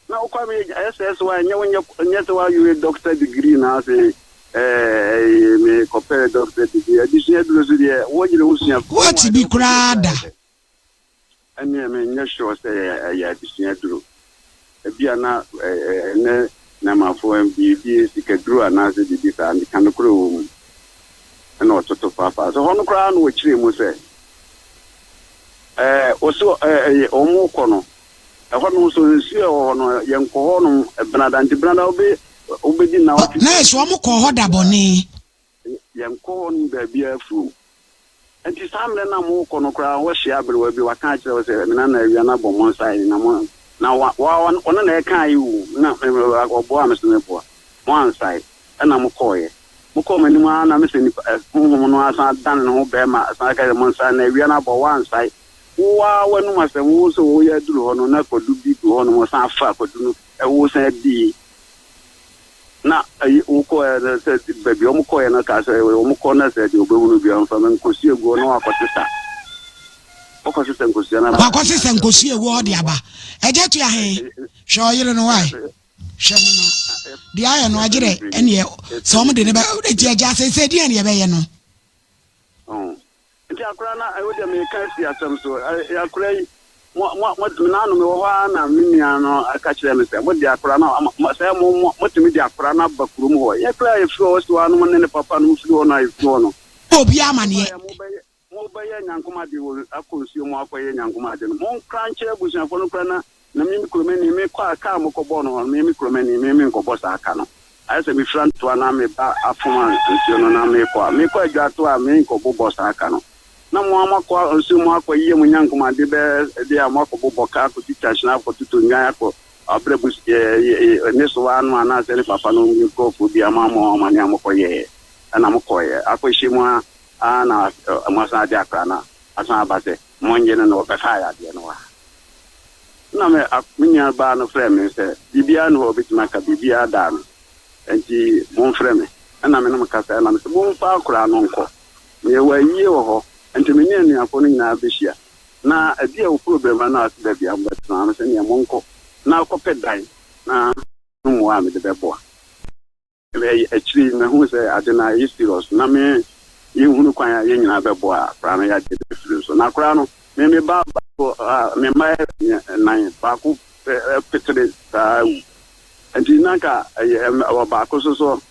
Na wo Kwame ɛyɛ sɛ sɛ wanyɛ wo nyɛ nyɛ sɛ wayɛ doctor degree na ase ɛɛ me kɔpɛ doctor degree adesua duro so deɛ wo yere wo sua Woate bi koraa da? Ɛneɛ me nyɛ sure sɛ ɛyɛ adesua duro ebia na ɛnɛ nɛmafoɔ biribi sika duro anaasɛ biribi saa ka nokorɛ wɔ mu ɛna ɔtoto faafaa so hɔ no koraa na wɔkyerɛ mu sɛ ɛɛ wɔso ɛɛ wɔn kɔ no Ɛhɔ nom nso, nsuo a ɛwɔ hɔ no, yɛnkɔ hɔ nom benada. Nti benada wobe, wobɛdi nnawɔtwe. Na ɛso wɔn kɔɔ hɔ da bɔne. Yɛnkɔ hɔ nom baabiara afuom. Nti saa mmerɛ no a morekɔ no koraa, woahyia aberewa bi, waka akyerɛ wo sɛ, me nana awia no abɔ mo nsa yi, na mo, na wa, wa, ɔno na ɛkaa yi o, na ɔboaa me so meboa. Moansae, ɛna mokɔeɛ. Mokɔɔ m'anim ara na mesɛ nipa, honhom no asan adane ne ho barima, san ka sɛ, monsae, na awia no abɔ, woansae. Wo ara w'anom asɛm, wo nso woyɛ aduru hɔ no na kwadu bi gu hɔ nom, ɔsan fa kwadu no, wo san di. Na ayi wokɔɛ no sɛ baabi wɔn kɔɛ no kaa sɛ wɔn kɔ na sɛ deɛ ɔbɛhunu bi ɔmfa ma nkosua gu hɔ na wakɔsesa. Wakɔsesa nkosua no aba. Wakɔsesa nkosua gu hɔ de aba. Ɛgya tua he? Hwɛ ɔyere no wae. Hwɛ no na deɛ ayɛ no agyerɛ ɛneɛ sɛ wɔn de ne bɛ ɛti agya sɛ sɛ deɛ ne yɛbɛyɛ no. Nti akora na wo deɛ meka asi asɛm so akora yi mo mo mo naano mewɔ hɔ ara na me nua no ka kyerɛ me sɛ mo de akora no sɛ mo mo motumi de akora no aba kurom hɔ yɛ kora yɛfiri hɔ si hɔ anom ne ne papa no firi hɔ no a yɛfiri hɔ no obi amaneɛ mobɛyɛ nyankom ade wɔ akɔ nsuo mu akɔyɛ nyankom ade no monkora nkyerɛ abusuafoɔ no kora na na me me kuromani me kɔ a kaa mokɔbɔ no hɔ no me me kuromani me me nkɔbɔ saa ka no. Ayɛ sɛ mefira ntoa na meba afom a nsuo no na mekɔ a, mekɔ adwa to a menkɔbobɔ saa ka no. Na mo ara moakɔ nsuo mu akɔyɛ mo nyankomade bɛyɛ deɛ a moakɔbobɔ ka akɔtwitwa hyena akɔtotɔ nnwan akɔ abrɛ bus ne sowa ano anaasɛ ne papa no nkurɔfoɔ bi ama mo amane a mokɔyɛɛ ɛna mokɔeɛ akɔhyɛ mu a a na moasan ade akora no asan aba sɛ monnye no na wɔbɛfa yadeɛ no wɔ ha. Nna me me nua baa no frɛɛ me sɛ biribiara nni hɔ a obetumi aka, biribiara daa no, enti momfrɛ me. Ɛnna me ne mo kasae na mese, Momfa akwadaa no nkɔ. Meyɛ wɔ ayie wɔ hɔ, enti me ne anuafoɔ no nyinaa bɛhyia. Na ebia wo problem no ase baabi a mobɛtena no, sɛdeɛ monkɔ na kɔpɛ dan na mmoa a mede bɛboa. Akyiri yi mahunu sɛ ade no ayɛ serious na me yɛnhunu kwan a yɛn nyinaa bɛboa akwadaa no yɛagye no afiri so. Na akwadaa no, me me ba baako a me mma yɛ nan, baako petere saa wu. Nti na nka ɛyɛ baako so so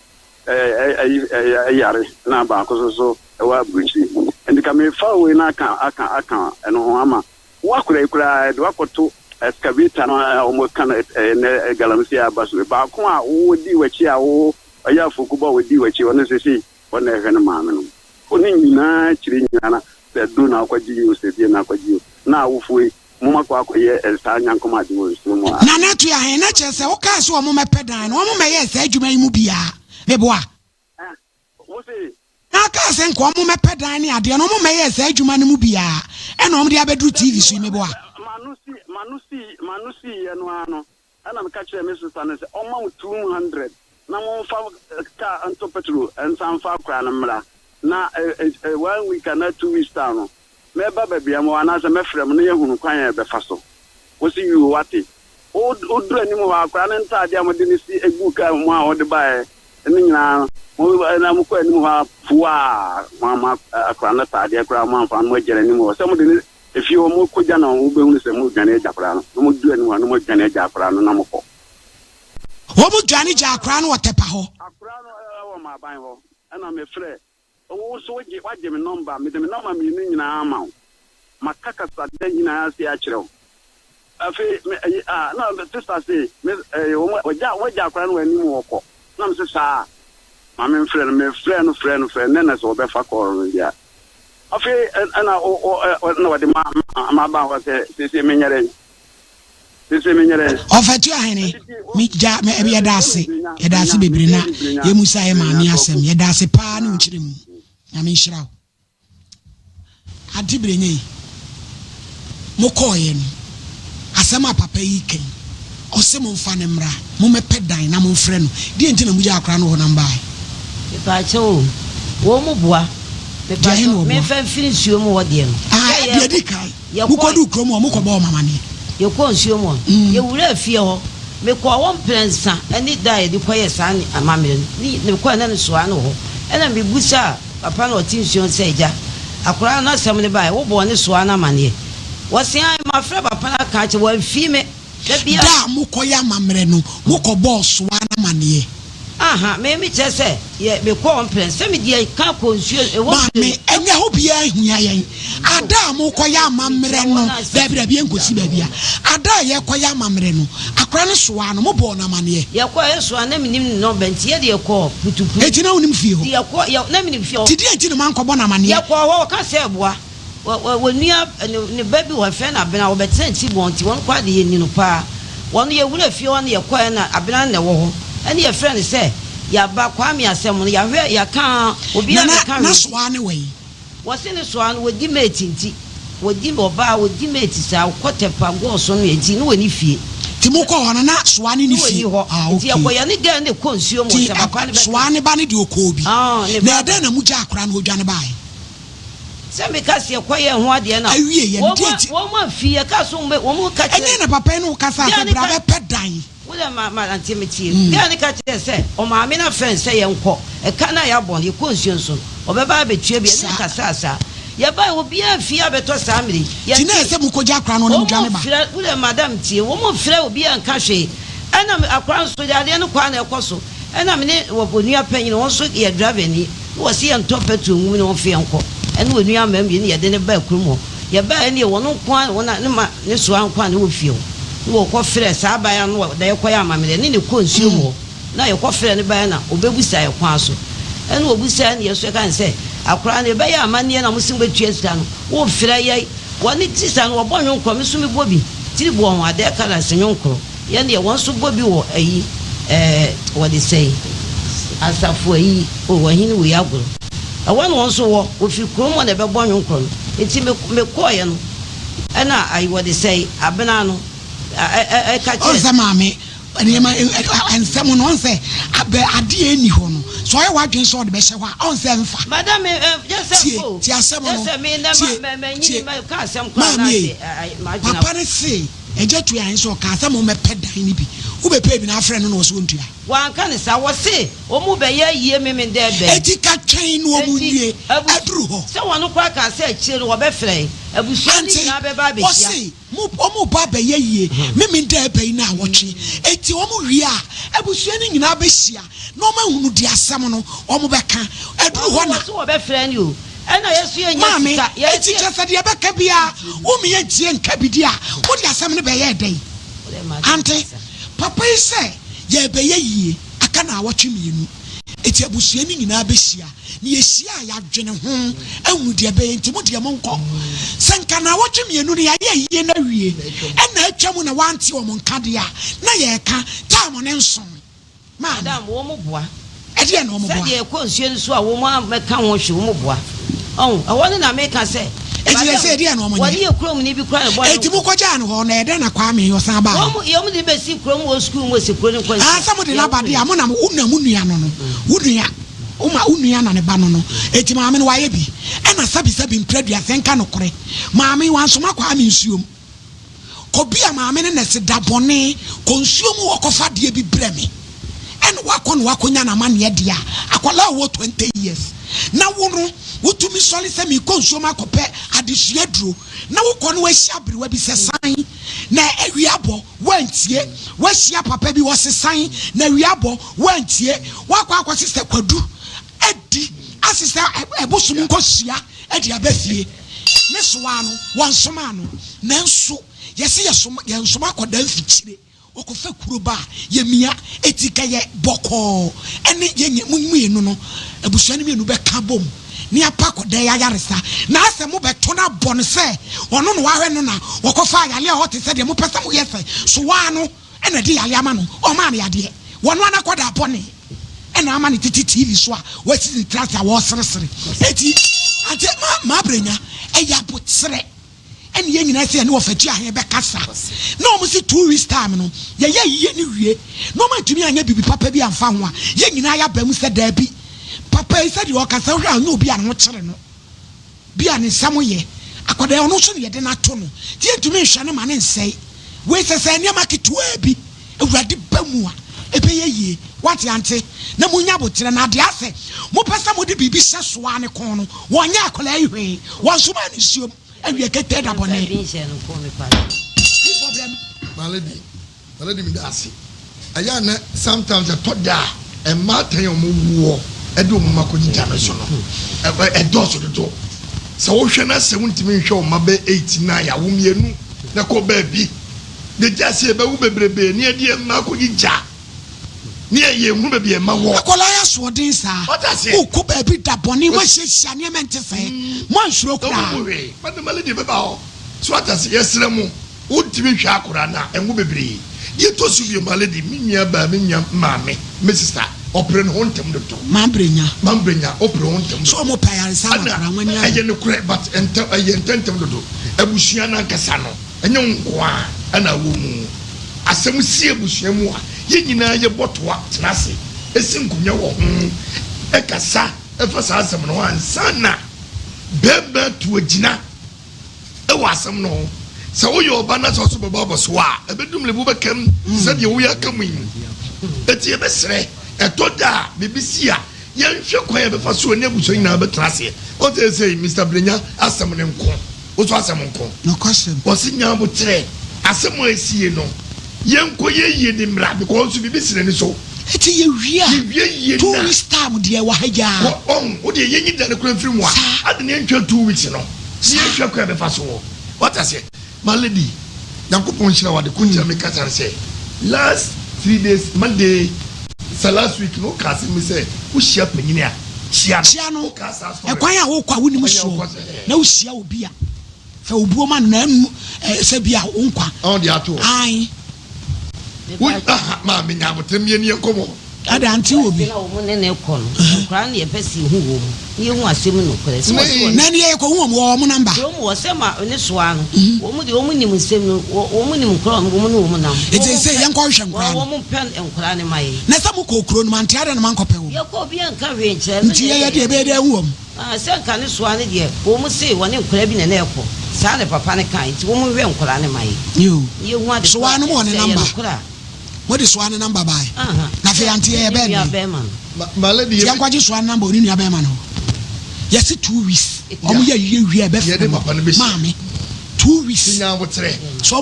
ɛyare na baako so so ɛwɔ aburukyiri. Nti ka mefa wei no aka aka aka ɛno ho ama wo akwadaa yi koraa de wakɔto Excavator no a wɔka no ɛnɛ galamsey aba so baako a wodi w'akyi a wo ɔyɛ afokubɔ a wodi w'akyi ɔno sesei ɔno na ɛhwɛ no maame no ɔne nyinaa kyerɛ nyinaa na sɛ do na akɔgye yi o sɛ bie na akɔgye yi o na awofoɔ yi moma kɔ akɔyɛ saa nyankom ade wɔ nsuo mu a. Nana Tuahen, na kyerɛ sɛ wokaa sɛ wɔn mmɛpɛ dan no, wɔn mmɛyɛɛ saa adwuma yi mu biara. Meboa? Wo se. Na ɔkaa sɛ nka ɔmo mɛpɛ dan ne adeɛ no ɔmo mɛyɛɛ saa adwuma no mu biaa ɛna ɔmo de abɛduru TV so yi meboa. M'ano si m'ano si m'ano siiɛ no ara no ɛna meka kyerɛɛ me sista no sɛ ɔmma mo 200 na momfa car ntɔ petrol nsan mfa akwadaa no mmra na one week anaa 2 weeks time no mɛba baabi a mowɔ anaasɛ mɛfrɛ mo na yɛahunu kwan a yɛbɛfa so. Wose yoo wate. Woduru anim hɔ a akwadaa no ntaadeɛ a mode no si guu car mu a ɔde baeɛ Ne nyinaa no, mo na mokɔ anim hɔ ara puaa, moamma akora no ataadeɛ koraa, moamfa no, moagya no anim hɔ. Sɛ mode no efie hɔ, mokɔgya no a, mobɛhunu sɛ moredwane agya akwadaa no. Na modu anim hɔ a, na moadwane agya akwadaa no na mokɔ. Wɔdwane gyaa akwadaa no wɔ Tɛpa hɔ. Akwadaa no wɔ m'aban hɔ, ɛnna mefrɛɛ Wo nso wogye, woagye me nɔmba, mede me nɔmba mmienu nyinaa ama wo. Maka kasada nyinaa sei akyerɛ wo. Afei, me, ɛyi, ah, na sista se, me, ɛyi, wɔn, wɔgya, wɔagya akwadaa no wɔ anim wɔkɔ. Na me se saa, ma me mfrɛ no. Mefrɛ no, frɛ no, frɛ no, na sɛ wɔbɛfa kɔɔl no deɛ a. Afei, ɛna, ɔ, ɔ, ɔ, na wɔde ma, ma, maba hɔ sɛ, seesei menyɛ dɛn? Seesei menyɛ dɛn? Ɔfatuahene, me gya, me, yɛda ase, yɛda ase bebree na yɛmu sa yɛ maame asɛm, yɛda ase paa ne wo nkyerɛ mu. Nyame nhyira wo. Ante Brenye yi, mo kɔɔeɛ no, asɛm a papa yi ka yi, ɔse momfa no mmra, mommɛpɛ dan na momfrɛ no. Deɛ nti na mogyaa akora no hɔ na mobaeɛ? Mepaakyɛw o, wɔn mu boa. Deɛ he na Mepaakyɛw, ɔboa? memfa mfiri nsuo mu hɔ deɛ no. Ah, Sɛ deɛ edi kan, yɛkɔe. mokɔduu kurom hɔ, mokɔbɔɔ wɔn amaneɛ. Yɛkɔɔ nsuo mu hɔ. Yɛwuraa fie hɔ. Mekɔɔ hɔ mprɛnsa ne da a yɛde kɔyɛɛ saa amammerɛ no. Ne mekɔɛ na ne soa no wɔ hɔ. Ɛna mebusaa papa no a ɔte nsuo no sɛ, Agya, akwadaa no asɛm no baeɛ, wobɔɔ ne soa no amaneɛ? Ɔse, Aane, mafrɛ papa no aka akyerɛ, wamfii me. Da biara. Da a mokɔyɛ amammerɛ no, mokɔbɔɔ soa no amaneɛ. Aha, me me kyerɛ sɛ yɛ me kɔɔ mprɛn sɛ me deɛ ka kɔ nsuo ɛwɔ Maame, ɛnyɛ hɔ biara hia yɛn. Ada a mokɔyɛ amammerɛ no, daabi daabi yɛnkɔsi baabi a. Ada a yɛkɔyɛ amammerɛ no, akora no soaa no, mobɔɔ no amaneɛ. Yɛkɔɔ yɛ soa na menim ne nɔmba nti yɛ deɛ kɔɔ putupu. Enti na wonim fie hɔ? Nti yɛkɔ yɛ na menim fie hɔ. Nti deɛ nti na moankɔbɔ no amaneɛ? Yɛkɔɔ hɔ ɔka sɛ ɛboa. Wɔ wɔ wɔ nua ne ne ba bi wɔ hɔ yɛfrɛ no Abena wɔbɛtena Ntibɔn nti wɔn koraa de yɛnni no paa. Wɔn yɛwura fie hɔ no yɛkɔɛ na Abena no na ɛwɔ hɔ ɛne yɛfrɛ no sɛ yɛaba Kwame asɛm no yɛahwɛ yɛaka aa obiara Nana mmɛka na hwee. soa ne wɛn? Wɔse ne soa no wɔdi mate nti wɔdi ɔbaa wɔdi mate saa ɔkɔ Tɛpa gɔɔso no nti ne wɔnni fie. Nti mokɔɔ hɔ no na soa ne ne Ne wɔnni fie? hɔ Ah nti okay. yɛkɔ yɛne girl no kɔ nsuo mu Nti sɛ papa no bɛka. soa ne ba no deɛ ɔkɔɔ bi. Ah ne Na ba. ɛdɛn na mogyaa akora no hɔ dwane baeɛ? Sɛ meka se yɛkɔyɛɛ ho adeɛ no a, Awieɛ no, deɛ nti. wɔn amfi, yɛkaa so wɔn wɔn ka kyerɛ. Ɛdeɛn na papa yi ne wo kasaa Girl sɛ no bra ka. bɛpɛ dan? Wo deɛ ma ma ante me tie. Girl no ka kyerɛɛ sɛ ɔmaame no afrɛ no sɛ yɛnkɔ, ɛka no a yɛabɔ no, yɛkɔ nsuo no so no, ɔbɛba abɛtua bi, ɛne no Saa. kasaa saa. Yɛbaeɛ, obiara amfi abɛtɔ saa mmerɛ yi. Nti na Yɛte. ɛsɛ mokɔgya akora no na Wɔn modwane ba? mfrɛ, wo deɛ madam tie, wɔn mfrɛ obiara nka hwee. Ɛna me, akora no nso yadeɛ no kɔ ara na ɛkɔ so. Ɛna me ne wɔ onua panyin, ɔno nso yɛ driver ni, na wɔse yɛntɔ petrol ngu mu na ɔmfa yɛn nkɔ. Ɛne onua mmaa mmienu yɛde no baa kurom hɔ. Yɛbaeɛ no deɛ wɔn nko ara, wɔn ne ma ne soa nko ara na ɛwɔ fie hɔ. Na wɔkɔ frɛɛ saa abaayewa no na yɛkɔyɛ amammerɛ ne no kɔɔ nsuo mu hɔ. Na yɛkɔfrɛɛ no baeɛ na ɔbɛbusaa yɛn kwan so. Ɛna ɔbusaeɛ na yɛn nso yɛkaa no sɛ, Akwadaa no, yɛbɛyɛ amanneɛ na mose mobɛtua sika no, worefrɛ yɛn? Wɔne sista no wɔbɔ nnwom korɔ, me nso mebɔ bi. Tiri boɔ ho, adɛɛ colours nnwom korɔ. Yɛn deɛ wɔn nso bɔ bi wɔ ayi ɛɛ wɔde sɛn asafo ayi o ɔhene wei agorɔ. Ɛhɔ na wɔn nso wɔ, wɔfiri kurom hɔ na ɛbɛbɔ nnwom korɔ no. Nti me mekɔeɛ no ɛna ayi wɔde sɛn abena no ɛka kyerɛ. Ɔn sɛ maame nneɛma nsɛm no ɔn sɛ abɛ adeɛ ɛnni hɔ no sɛ ɔyɛ w'adwene sɛ ɔde bɛhyɛ hɔ a ɔn sɛ ɛnfa. Madam me ɛ yɛ sɛ Tie o tie asɛm yɛ no sɛ me nɛ tie ma ma tie nyini ma ka asɛm koraa na maame ei ase m'adwene papa no se agya tua ahe sɛ ɔkaa sɛ mo mmɛpɛ dan no bi wobɛpɛɛ bi na afrɛ no na ɔse ɔntua. Wanka no saa wɔse wɔn bɛyɛ ayie memendɛ bɛn. Enti ka twɛn na wɔn Enti nwie abus aduru hɔ. sɛ wɔn koraa kaa sɛ akyire no wɔbɛfrɛ abusua no Ante nyinaa bɛba abɛhyia. ɔse Mo, wɔreba abɛyɛ yie Memenda ɛbɛ yi naawɔtwe. Enti wɔn wie a, abusua no nyinaa bɛhyia na wɔn ahunu deɛ asɛm no wɔn bɛka. Ɛduru hɔ Wɔn na. wɔ so wɔbɛfrɛ no o. Ɛna yɛ nso yɛnnya Maame, sika. Yɛ enti kyerɛ sɛ deɛ ɛbɛka biara, wo me yɛntie nka bi deɛ a, wode asɛm no bɛyɛɛ dɛn? Ante, papa yi sɛ yɛrebɛyɛ yie, aka naawɔtwe mmienu. Enti abusua no nyinaa bɛhyia, na yɛhyia a, yɛadwene ho ahunu deɛ ɛbɛyɛ. Enti mo deɛ monkɔ. Sɛ nka nnawɔtwe mmienu no yɛayɛ ayie no awie, ɛna atwa mu na wɔante wɔn nka deɛ a, na yɛreka time no nso. Maame. Madam, wɔn boa. Ɛdeɛn na wɔn boa? Sɛdeɛ ɛkɔ nsuo no so a wɔn ammɛka ho hwee, wɔn boa. Ɔho, ɛhɔ no na meka sɛ, Enti Madam, sɛ ɛdeɛn na wɔn nyɛ? wɔne yɛ kuromni bi koraa na ɛbɔ ne Enti ho. mokɔgyaa no hɔ, na ɛyɛ dɛn na Kwame ɔsan baa hɔ? Wɔn, wɔn de no bɛsii kurom wɔ sukuu mu, ɔsi kuro no nkwanhyia. Ah, sɛ mode no Yɛwoo aba deɛ a, no. mo na, wo na mo nua no no, wo nua, wo ma, wo nua na ne ba no no. Enti maame no wayɛ bi. Ɛna sɛbisɛbi mprɛduasa nka nokorɛ, maame yi wansoma Kwame nsuom. Kɔ bi a maame ne nɛse da bɔne kɔ nsuo mu hɔ kɔfa adeɛ bi brɛ me ɛna wakɔ na wakɔnya n'amaneɛ deɛ a akwadaa a ɔwɔ 20 years na wo no wotumi sɔre sɛ mekɔ nsuo mu akɔpɛ adesua duro na wokɔ no wahyia aberewa bi sɛ san na awia bɔ woantie wahyia papa bi wɔsesan na awia bɔ woantie wakɔ akɔsesɛ kwadu adi asesɛ ɛbosom nkɔhyia de aba fie. Ne soa no, wɔnsomaa no. Nanso yɛse yɛsoma, yɛnsoma akwadaa mfikyire. Ɔkɔfa kuro ba a, yɛmia. Enti ka yɛ bɔkɔɔ ɛne yɛn mo mmienu no, abusua no mmienu bɛka abom ne yɛapa akwadaa yi ayaresa. Na asɛ mobɛto no abɔ no sɛ ɔno na wahwɛ no na ɔkɔfaa yareɛ a ɔte sɛ deɛ mopɛ sɛ moyɛ sɛ soa no na ɛde yareɛ ama no. Ɔmaa no yadeɛ. Wɔno ara n'akwadaa bɔne. ɛna ama no tete TV so a wasi ne tiri ase a wɔreseresere. Eti ante ma mabrenya ɛyɛ aboterɛ ɛne yɛn nyinaa sɛ yɛne wɔfatu ahe bɛkasa na wɔn si 2 weeks time no yɛyɛ yie ne wie na wɔn antumi anyɛ biribi papa bi amfa ho a yɛn nyinaa yɛaba mu sɛ daabi papa yi sɛdeɛ ɔkasa wohwɛ a ɔnyɛ obi a ne ho kyere no bi a ne nsɛm yɛ akwadaa ɔno nso na yɛde no ato no nti yɛntumi nhwɛ no ma ne nsɛe wei sɛ sɛ nneɛma ketewaa bi Awurade ba mu a, ɛbɛyɛ yie. Woate ante? Na monya aboterɛ. Na deɛ asɛ mopɛ sɛ mode biribi hyɛ soa ne kɔn no, wɔnyɛ akwadaa yi hwee. Wɔnsomaa no nsuom awia ketee da bɔne. My lady, my lady meda ase. Ɛyɛ a na sometimes ɛtɔ da a mmaatan a wɔn woɔ ɛde wɔn mma kɔgyigya no so no ɛdɔɔso dodo. Sɛ wohwɛ na sɛ wontumi nhwɛ wɔn mma bɛyɛ 8, 9 a, wo mmienu na kɔ baabi. Ne gya sɛ yɛbɛwo bebrebe ne yɛde yɛn mma akɔyi gya ne yɛ yɛnhunu baabi yɛn mma wɔ. Akwadaa yi asoɔden saa. Wate aseɛ? Wokɔ baabi da bɔne, moahyiahyia nneɛma nte sɛɛ, moansuro Na koraa. wɔn mu hwee. Madam Lady bɛba hɔ. So wate aseɛ? Yɛsrɛ mo, wontumi nhwɛ akwadaa no a, ɛnwo bebree. Deɛ ɛtɔ so bio, my lady, me nua baa, me nua maame, me sister, ɔpere ne ho ntɛm dodo. Mambrenya. Mambrenya, ɔpere ho ntɛm dodo. So wɔn pɛ ayaresa ama Ɛna akwadaa, wɔn ani agye. ɛyɛ nokorɛ, but ntɛm, ɛyɛ ntɛmntɛm dodo. Abusua no ankasa no. Ɛnyɛ wo nko ara na wɔ mu. Asɛm si abusua mu a, yɛn nyinaa yɛbɔ toa tena ase si nkonnwa wɔ ho kasa fa saa asɛm no ho ansa na barima atu agyina wɔ asɛm no ho. Sɛ woyɛ ɔba na sɛ ɔso bɛbɔ abɔsoɔ a, ɛbɛdu mmerɛ bi wobɛka mu te sɛ deɛ woyɛ aka mu yi. Enti yɛbɛsrɛ, ɛtɔ da a biribi si a, yɛnhwɛ kwan a yɛbɛfa so ne abusua nyinaa bɛtena aseɛ. Ɔsɛ sɛ Mister Brenya asɛm no nko. Wo nso asɛm nko. Nokwasɛm. Ɔse nya aboterɛ. Asɛm a ɛsiie no yɛnkɔ yɛ yie ne mmra because nso biribi si n'ani so. Eti yɛ wie a. Yɛ wie yie Two na. weeks time deɛ ɛwɔ ha gyaa. Kɔ ɔn wo deɛ yɛnyi da no koraa mfiri mu a. Saa. Ade na yɛntwa 2 weeks no. Saa. Ne yɛnhwɛ kwan a yɛbɛfa so wɔ. Wate aseɛ. My lady Nyankopɔn nhyira wo ade ko nti na meka saa ne sɛ last 3 days Monday. Sɛ last week no woka asɛm bi sɛ wohyia panyini a, kyia no. Kyia no. Wokaa saa story no. Ɛkwan a wokɔ a wonim Kwan a soɔ wokɔ sɛ ɛɛ. na wohyia obi a, fa obuo ma no na ɛmmu ɛɛ sɛ bi a wo nkwa. Ɔn de ato hɔ. Ae. Wo aha maame nya aboterɛ mmieni yɛ nkɔmɔ. Ada ante wɔ bi. Na wɔn ne no rekɔ no, nkwadaa no yɛpɛ sɛ yɛhu wɔn na yɛhu asɛm no nokorɛ. Sɛ wɔse wɔn. Na ɛneɛ yɛkɔhu wɔn, wɔwɔ wɔn number. Kurom hɔ, sɛ ma ne soa no, wɔn deɛ wɔn nim nsɛm no, wɔn nim nkwadaa no, wɔn ne wɔn nam. Nti seisei yɛnkɔ nhwɛ nkwadaa no. Wɔn mpɛ nkwadaa no ma yɛn. Na sɛ mokɔɔ kuro no mu ante adɛn na moankɔpɛ wɔn? Yɛkɔ, obiara nka hwee nkyerɛ no. Nti yɛyɛ deɛ ɛbɛyɛ dɛ ahu wɔn. Ah, sɛ nka ne soa no deɛ, wɔn se wɔne nkwadaa bi na na ɛrekɔ. Saa na papa no kae, nti wɔn nhwɛ nkwadaa no ma yɛn. Yoo. Na yɛhu ade Soa korɔ a, no mowɔ ne sɛ ɛyɛ number? nokorɛ a. Mode soa ne number bae. Na afei ante yɛyɛ Ne bɛn nua dɛn? bɛrima no. Nti yɛnkɔgye soa ne number wɔ ne nua bɛrima no hɔ. Yɛse 2 weeks. Ɔmo yɛ ayie wie a ɛbɛfrɛ mo. Maame, 2 weeks. Sɛ ɔmo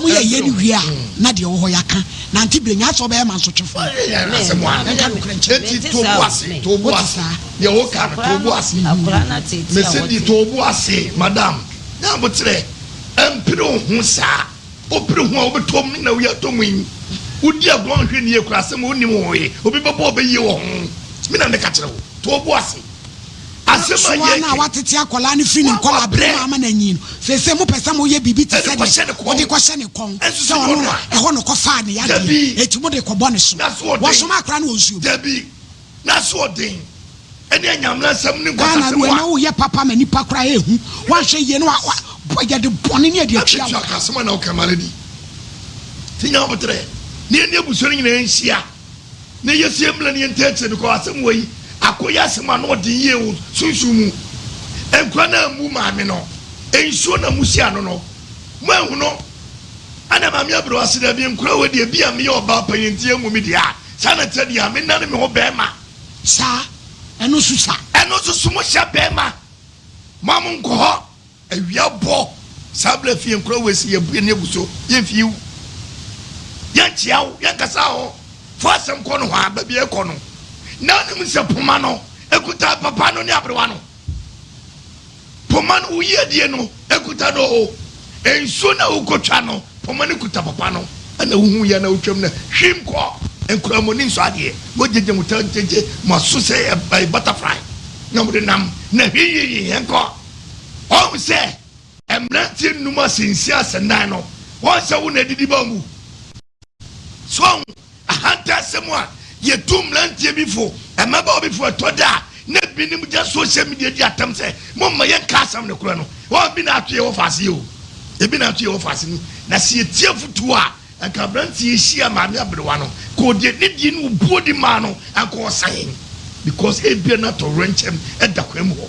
yɛ ayie no wie a, na deɛ ɛwɔ hɔ yɛaka. Na ante bere nya sɛ ɔbɛyɛ mansotwefoɔ. Ɛnka nokorɛ nkyerɛ. Wote saa? Akwadaa no ateetee a wɔte. Ɛmpere wo ho saa. Wopere ho a, wobɛtɔ mu na woyi atɔ mu yi. Wodi agorɔ nhwɛ nie koraa asɛm a wonnim ho he, obi bɛbɔ wo bɛyie wɔ ho. Me na meka kyerɛ wo. To wo bo ase. Asɛm a Soa yɛreka no a yi, watete akwadaa no firi ne wo a nkwadaa berɛ mu wabrɛ. ama no anyin no, seesei mopɛ sɛ moyɛ biribi te Ɛde sɛ kɔhyɛ deɛ ne kɔn. wode kɔhyɛ ne kɔn Ɛnso sɛ sɛ ɔno ɔno na a. ɛhɔ na ɔkɔfaa ne yadeɛ, Dabi. enti mode rekɔbɔ ne so. N'asoɔden. Wɔsoma akwadaa no wɔ nsuo mu. Dabi. N'asoɔden. Ɛne anyamena-nsɛm ne Ghana nkwasasɛm no a. ɛnɛ woyɛ papa ma nipa koraa ɛhu woanhwɛ yie no wa yɛde bɔne ne ɛde atua Abetua wo ka asɛm a na woka ma no di. Nti nya aboterɛ na yɛne abusua no nyinaa nhyia na yɛsie mmra ne yɛntaa akyire because asɛm wei akɔyɛ asɛm ano ɔden yie wɔ sunsum mu. Nkura no ammu maame no nsuo na mosi ano no moanhu no ɛna maame abrɛ ase daabi nkura wei deɛ bi a meyɛ ɔbaa panyin nti yɛmmu me deɛ a saa na ɛteɛ deɛ a menane me ho bɛɛma. Saa, ɛno nso sa. Ɛno nso so mo hyɛ bɛɛma ma mo nkɔ hɔ awia bɔ saa berɛ fie nkora wei sɛ yɛbu yɛni agu so yɛmfie wo yɛnkyea wo yɛnkasa ho fo asɛm kɔ no hɔ a baabi ɛkɔ no na wonim sɛ poma no ɛkuta papa no ne aberewa no. Poma no, wo yiedie no kuta no o. Nsuo no a wokɔtwa no, poma no kuta papa no. Ɛna wohu yɛ na wotwam na hwim kɔ. Nkura mo ani nsɔ adeɛ. Mogyegye mo ta gyegye mo aso sɛ ɛyɛ butterfly na mode nam na hwinhwinhwin yɛnkɔ. Ɔhu sɛ mmeranteɛ nnum asɛ nsia asɛ nnan no, wɔn sɛ wo na adidi ba mu. So ahu ahantansɛm a yɛtu mmeranteɛ bi fo, mmabaawa bi fo? Ɛtɔ da a na ebinom gya social media di atɛm sɛ, Momma yɛnka asɛm nokorɛ no. Wɔn bi na ato yɛn wɔ faase yi o. Ebi na ato yɛn wɔ faase no. Na sɛ yɛtie afotuo a, anka aberanteɛ yi hyia maame aberewa no, ka ɔde anidie ne obuo di maa no, anka ɔsa yɛn. Because ebia na atɔwrɛnkyɛm da kwan mu hɔ.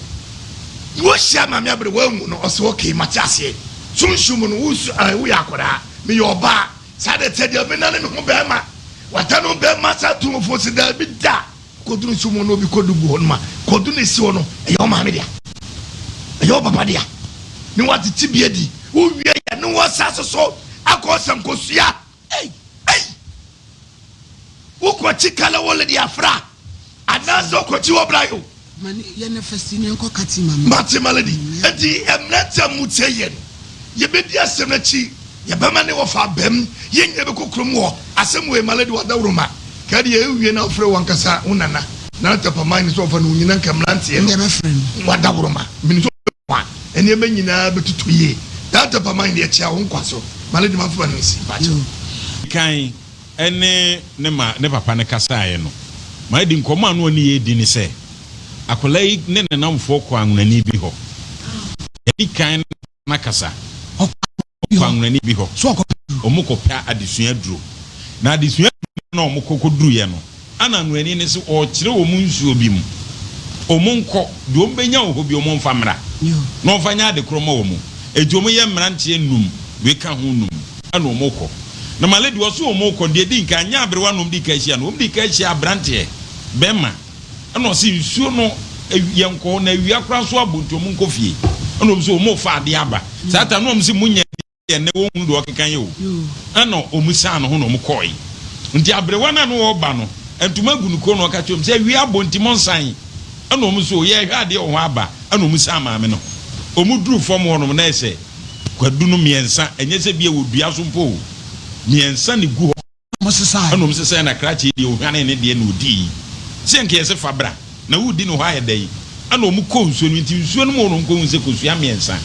Wohyia maame aberewa anwu no, ɔsɛ okay, mate aseɛ. Sunsum mu no, woyɛ akwadaa, meyɛ ɔbaa. Saa na ɛteɛ deɛ menane me ho bɛɛma wata no bɛɛma saa tumfoɔ se daabi da kɔduru nsuo mu na obi kɔdu gu hɔ no ma kɔdu na ɛsi hɔ no ɛyɛ wo maame dea ɛyɛ wo papa dea ne watete bi adi wowie yɛ ne wɔ sa soso akɔ sɛ nkosua ei ei Wokɔkyi kalawole de afra anaasɛ wokɔkyi wɔ bra yo. Mate malady. Enti mmeranteɛ a motie yɛn, yɛbɛdi asɛm no akyi, yɛbɛma ne wɔfa abam, yɛn nyinaa bɛkɔ kurom hɔ. Asɛm wei malady wadawuroma. Ka deɛ ɛwie na wofrɛ wankasa wo nana, Nana Tapaman ne sɛ ɔfa no wo nyina nka mmeranteɛ no wadawuroma. Menim sɛ ɔbɛboa a, nneɛma nyinaa bɛtutu yie. Nana Tapaman deɛ kyea wo nkwa so. Malady mamfa no nsi, mpakyɛw. Kan ne ne ma ne papa no kasaeɛ no, Maadi nkɔmmɔ a na ɔne yɛn redi ne sɛ, akwadaa yi ne ne nnamfoɔ kɔɔ anwonani bi hɔ. Yɛadi kan ne no akasa. Ɔkɔ anwonani bi hɔ. Wɔkɔpɛ adesua aduro. Na adesua aduro no a wɔkɔ kɔduruiɛ no, ɛna anwonani no se ɔrekyerɛ wɔn nsuo bi mu. Wɔnkɔ, deɛ wɔbɛnya wɔ hɔ bi wɔmfa mmra, na wɔmfa nyɛ ade korɔ mma wɔn. Enti wɔyɛ mmeranteɛ nnum, wei ka ho nnum, ɛna wɔkɔ. Na ma lady ɔse wɔn rekɔ deɛ di nkan nyɛ aberewa na wɔn di kan hyia no wɔn di kan hyia abranteɛ bɛɛma ɛna ɔse nsuo no yɛn kɔ hɔ na awia koraa nso abɔ nti wɔn nkɔ fie ɛna wɔn se wɔn refa adeɛ aba saa ta na wɔn se mo nya deɛ nnɛ wɔn hunu deɛ ɔkeka yɛ o ɛna wɔn san ne ho na wɔn kɔɔe nti aberewa no a na ɔreba no ntoma gu ne kɔn na ɔka kyerɛ wɔn sɛ awia abɔ nti mo nsan ɛna wɔn nso yɛhwɛ adeɛ wɔ hɔ aba ɛna wɔn san maame no wɔn duru fam hɔ nom na ɛsɛ Kwadu no mmiɛnsa, ɛnyɛ sɛ bi a wɔ dua so mpo o, mmiɛnsa na egu hɔ. Ɔmo sesaeɛ. Ɛna ɔmo sesaeɛ na krakye yi deɛ ohwanee ne deɛ na odii. Sɛ nka yɛse fa bra na woredi no hɔ ayɛ dɛn? Ɛna ɔmo kɔɔ nsuo no mu nti nsuo no mu hɔ na ɔmo kɔhuu sɛ kosua mmiɛnsa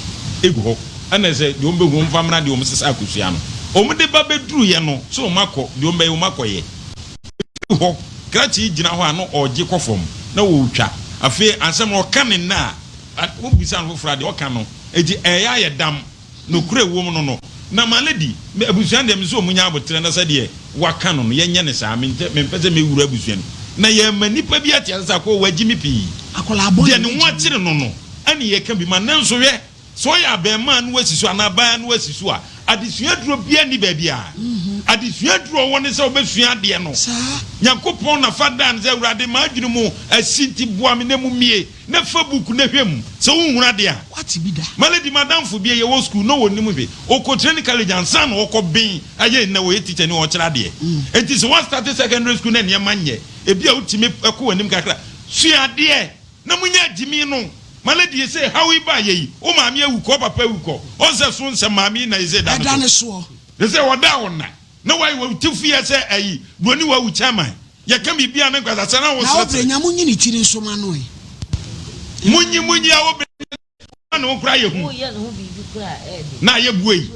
egu hɔ. Ɛna sɛ deɛ ɔmo bɛhu ɔmo fa mmra deɛ ɔmo sesaa kosua no. Ɔmo de ba bɛduruiɛ no sɛ ɔmo akɔ deɛ ɔmo bɛyɛ ɔmo akɔyɛ. Ɛfiri hɔ krakye yi gyina hɔ a na ɔregye kɔ fam na ɔretwa. Afei asɛm no ɔka ne nna a wobisa no foforɔ a deɛ ɔka no enti ɛyɛ ayɛ dam. Nokorɛ wom no no, na ma lady, me abusua no deɛ mese wɔn nya aboterɛ na sɛdeɛ waka no no yɛnyɛ no saa, mentɛ mempɛ sɛ mɛwura abusua no mu, na yɛma nipa bi ate ase sɛ akɔɔ wagye me pii, Akwadaa bɔne deɛ ne bɛgye ho me. akyere no no ɛne yɛka bi ma, nanso hwɛ, sɛ ɔyɛ abɛɛmaa na wasi so anaa abaayaa na wasi so a, adesua aduro biara nni baabiara, adesua aduro a ɔwɔ ne sɛ ɔbɛsua adeɛ no, Saa. Nyankopɔn na fa daa no sɛ Awurade m'adwene mu asi nti boa me na mu mmie. Na fa book na hwɛ mu sɛ wo nhunu adeɛ a. Wate bi da. My lady madamfo bi a yɛwɔ school na ɔnim hwee ɔkɔ training college ansa na ɔkɔ ben ayɛ nnɛ ɔyɛ teacher ni ɔkyerɛ adeɛ enti sɛ wa start secondary school na nneɛma nyɛ ebi a wotumi kɔ w'anim kakra sua adeɛ na mo nya gyimi no my lady yɛsɛ haw yi ba yɛ yi wo maame awu kɔ wo papa awu kɔ ɔnsɛ so nsɛ maame yi na yɛsɛ da Ɛda no ne so soɔ. yɛsɛ ɔda ɔna na wayɛ wɔ ti fuyɛ sɛ ayi buroni wawu chairman. Yɛka biribi a ne nkwasasɛm na Na wo woseresere. brɛ nya monyi ne tiri nso ma no ɛ. Monyi monyi a wo brɛ nya ne ho koraa yɛ hu. Na ayɛ buei.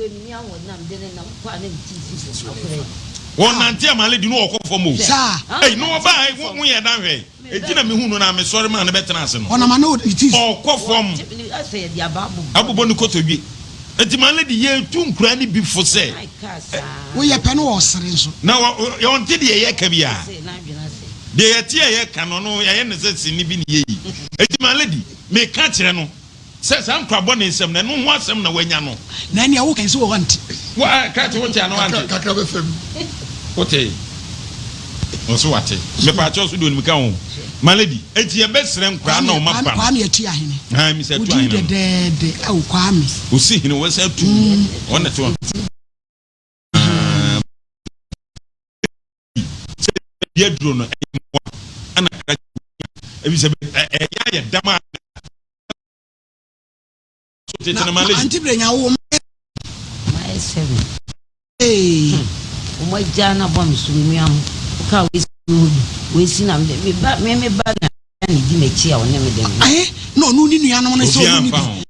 Wɔnante a my lady no ɔkɔ fam o. Saa. Ei na ɔbaa ei wo yɛ dan hwɛ. Enti na mehu no na mesɔre maa no bɛtena ase no. Ɔnam ano ne ti. Ɔkɔ fam. Abobɔ ne kotodwe. Enti my lady yɛtu nkuraa no bi fo sɛ. Woyɛ pɛ no ɔsere nso. Na ɔnte deɛ yɛka biara. Deɛ yɛte a yɛka no no yɛayɛ no sɛ sini bi ne yɛyi. Enti my lady meka kyerɛ no sɛ saa nkura bɔne nsɛm no ɛno ho asɛm na wanya no. Na ɛnea woka yi sɛ ɔnte. Wo a krakye wote anaa wante? Kakra bɛfa mu. Wote? Ɔse wate. Mepaakyɛw so deɛ onim ka ho. My lady, enti yɛbɛsrɛ nkoraa na ɔma ba no. Kwame Atuahene. Haa Mr. Wo din Atuahene no. dɛdɛɛdɛ ao Kwame. Osi hene wɔsan atu. Ɔna te hɔ. Sɛ baabi aduro no ɛyɛ mmoa ɛna krakye ebi sɛ ɛyɛ ayɛ dam a. So tete Na no my lady. Auntie Brenya wo ma Mayɛ seven. Ee. Hmm. Wɔn agya na bɔ me so me nua ho. Woka wei si me hɔ bi. Wei si na me me ba me me ba na na di m'akyi a ɔne me de me. Ahe na ɔno ne nuanom no sɛ Obiara ɔmo ni mfa bi. ho.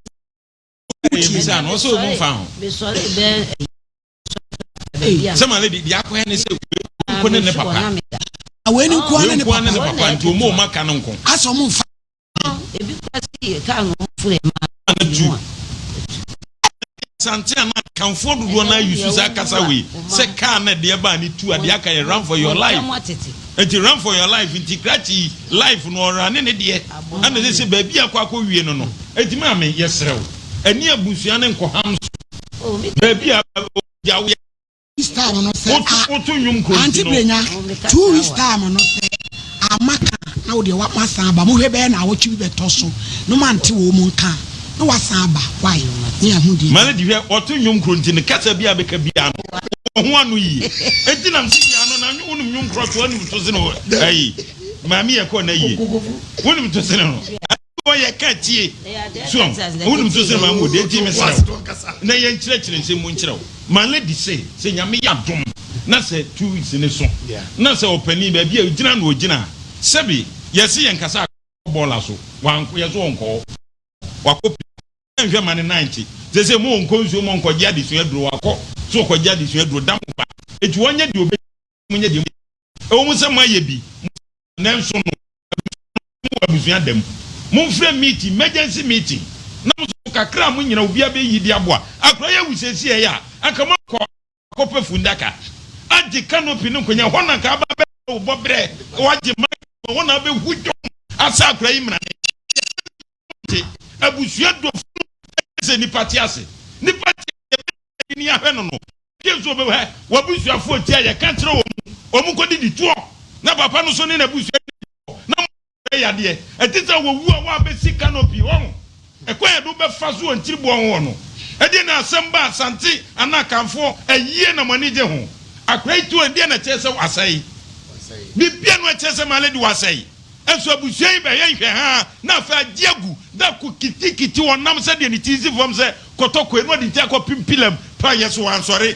Ebisa no ɔsɛ ɔmo mfa ho. Mesɔre bɛɛ baabi a. Sɛ my lady deɛ akɔyɛ ne sɛ wei nko ne ne papa. Na wei ne nkoa ne Wei ne nkoa ne ne papa. papa nti ɔmo ɔmo aka no nko. Asɛ ɔmo mfa. Ebi kura si kaa no ɔmo fura ɛma Na tu. Asante anaa Akanfoɔ dodoɔ no ara use saa kasa wei sɛ kaa no ɛdeɛ baa ne tu a deɛ aka yɛ run for your life. Nti run for your life nti krakye yi life no ɔrane ne deɛ ɛna ɛsɛ sɛ baabi akɔ akɔ wie no no. Nti maame yɛsrɛ wo ɛne abusua no nkɔham so baabi a ogya wo yɛ. Weeks time no sɛ a Woto nnwom koro Auntie nti no. Brenya 2 weeks time no sɛ ama ka na wo deɛ wa masan aba mohwɛ bɛyɛ na awɔtwe bi bɛtɔ so no mante wɔ mu nka na wasan aba why ne ahu deɛ. Mane di hwɛ ɔto nnwom koro nti no kasa bi a bɛka biara no wɔ ho ano yie enti nam se nyaa no na wonim nnwom korɔ to anim to sene ayi maame yɛ kɔ na yie wonim to sene no ɔyɛ ka tie so wonim to sene maame ɔde enti mesrɛ wo na yɛnkyerɛkyerɛ nsɛm mu nkyerɛ wo Ma lady se sɛ Nyame yɛ adom na sɛ 2 weeks no so na sɛ ɔpanin baabi a ogyina na ogyina a sɛbe yɛse yɛnkasa akɔ bɔɔla so wankɔ yɛse ɔnkɔ hɔ wakɔ pii nhwɛ ma ne nan nte sese mo ɔnkɔ nsuo mo ɔnkɔgye adesua aduro wakɔ so ɔkɔgye adesua aduro da mo ba eti wɔnyɛ deɛ ɔbɛ mo nyɛ deɛ mo ɛwɔ mu sɛ mo ayɛ bi nanso no wɔ abusua da mu. Momfrɛ meeting, emergency meeting, na mo nso kakra a mo nyina obiara bɛyi de aboa. Akora yi awu seesei a, anka moakɔ akɔpɛ fundaka, agye canopy ne nkonya, ɛhɔ na anka aba abɛyɛ wo bɔberɛ, wagye mic, ɛhɔ na abɛhu dwom asa akora yi mmrane. Te abusua dɔ funu ɛyɛ sɛ nipa te ase, nipa te ase yɛbɛyɛ ni ahwɛ no no, ɛdeɛ nso ɔbɛhwɛ w'abusuafoɔ ti a yɛka kyerɛ wɔn wɔn nkɔdidi toɔ na papa no so ne n'abusua na mo yɛ yadeɛ ɛte sɛ wɔwu a wɔabɛsi canopy hɔ ɛkwan yɛde wobɛfa so wɔ nkyiriboɔ ho hɔ no ɛdeɛ na asɛm ba Asante anaa Akanfoɔ ayie na mo ani gye ho akora yi to ɛdeɛ na ɛkyerɛ sɛ wasɛe bibia no ɛkyerɛ sɛ my lady wasɛe ɛnso abusua yi bɛyɛ nhwɛ ha na afei agye agu da ko kitikiti wɔnam sɛdeɛ ne ti si fam sɛ kɔtɔkɔe na ɔde ti akɔ pimpilam pa yɛ so wansɔre.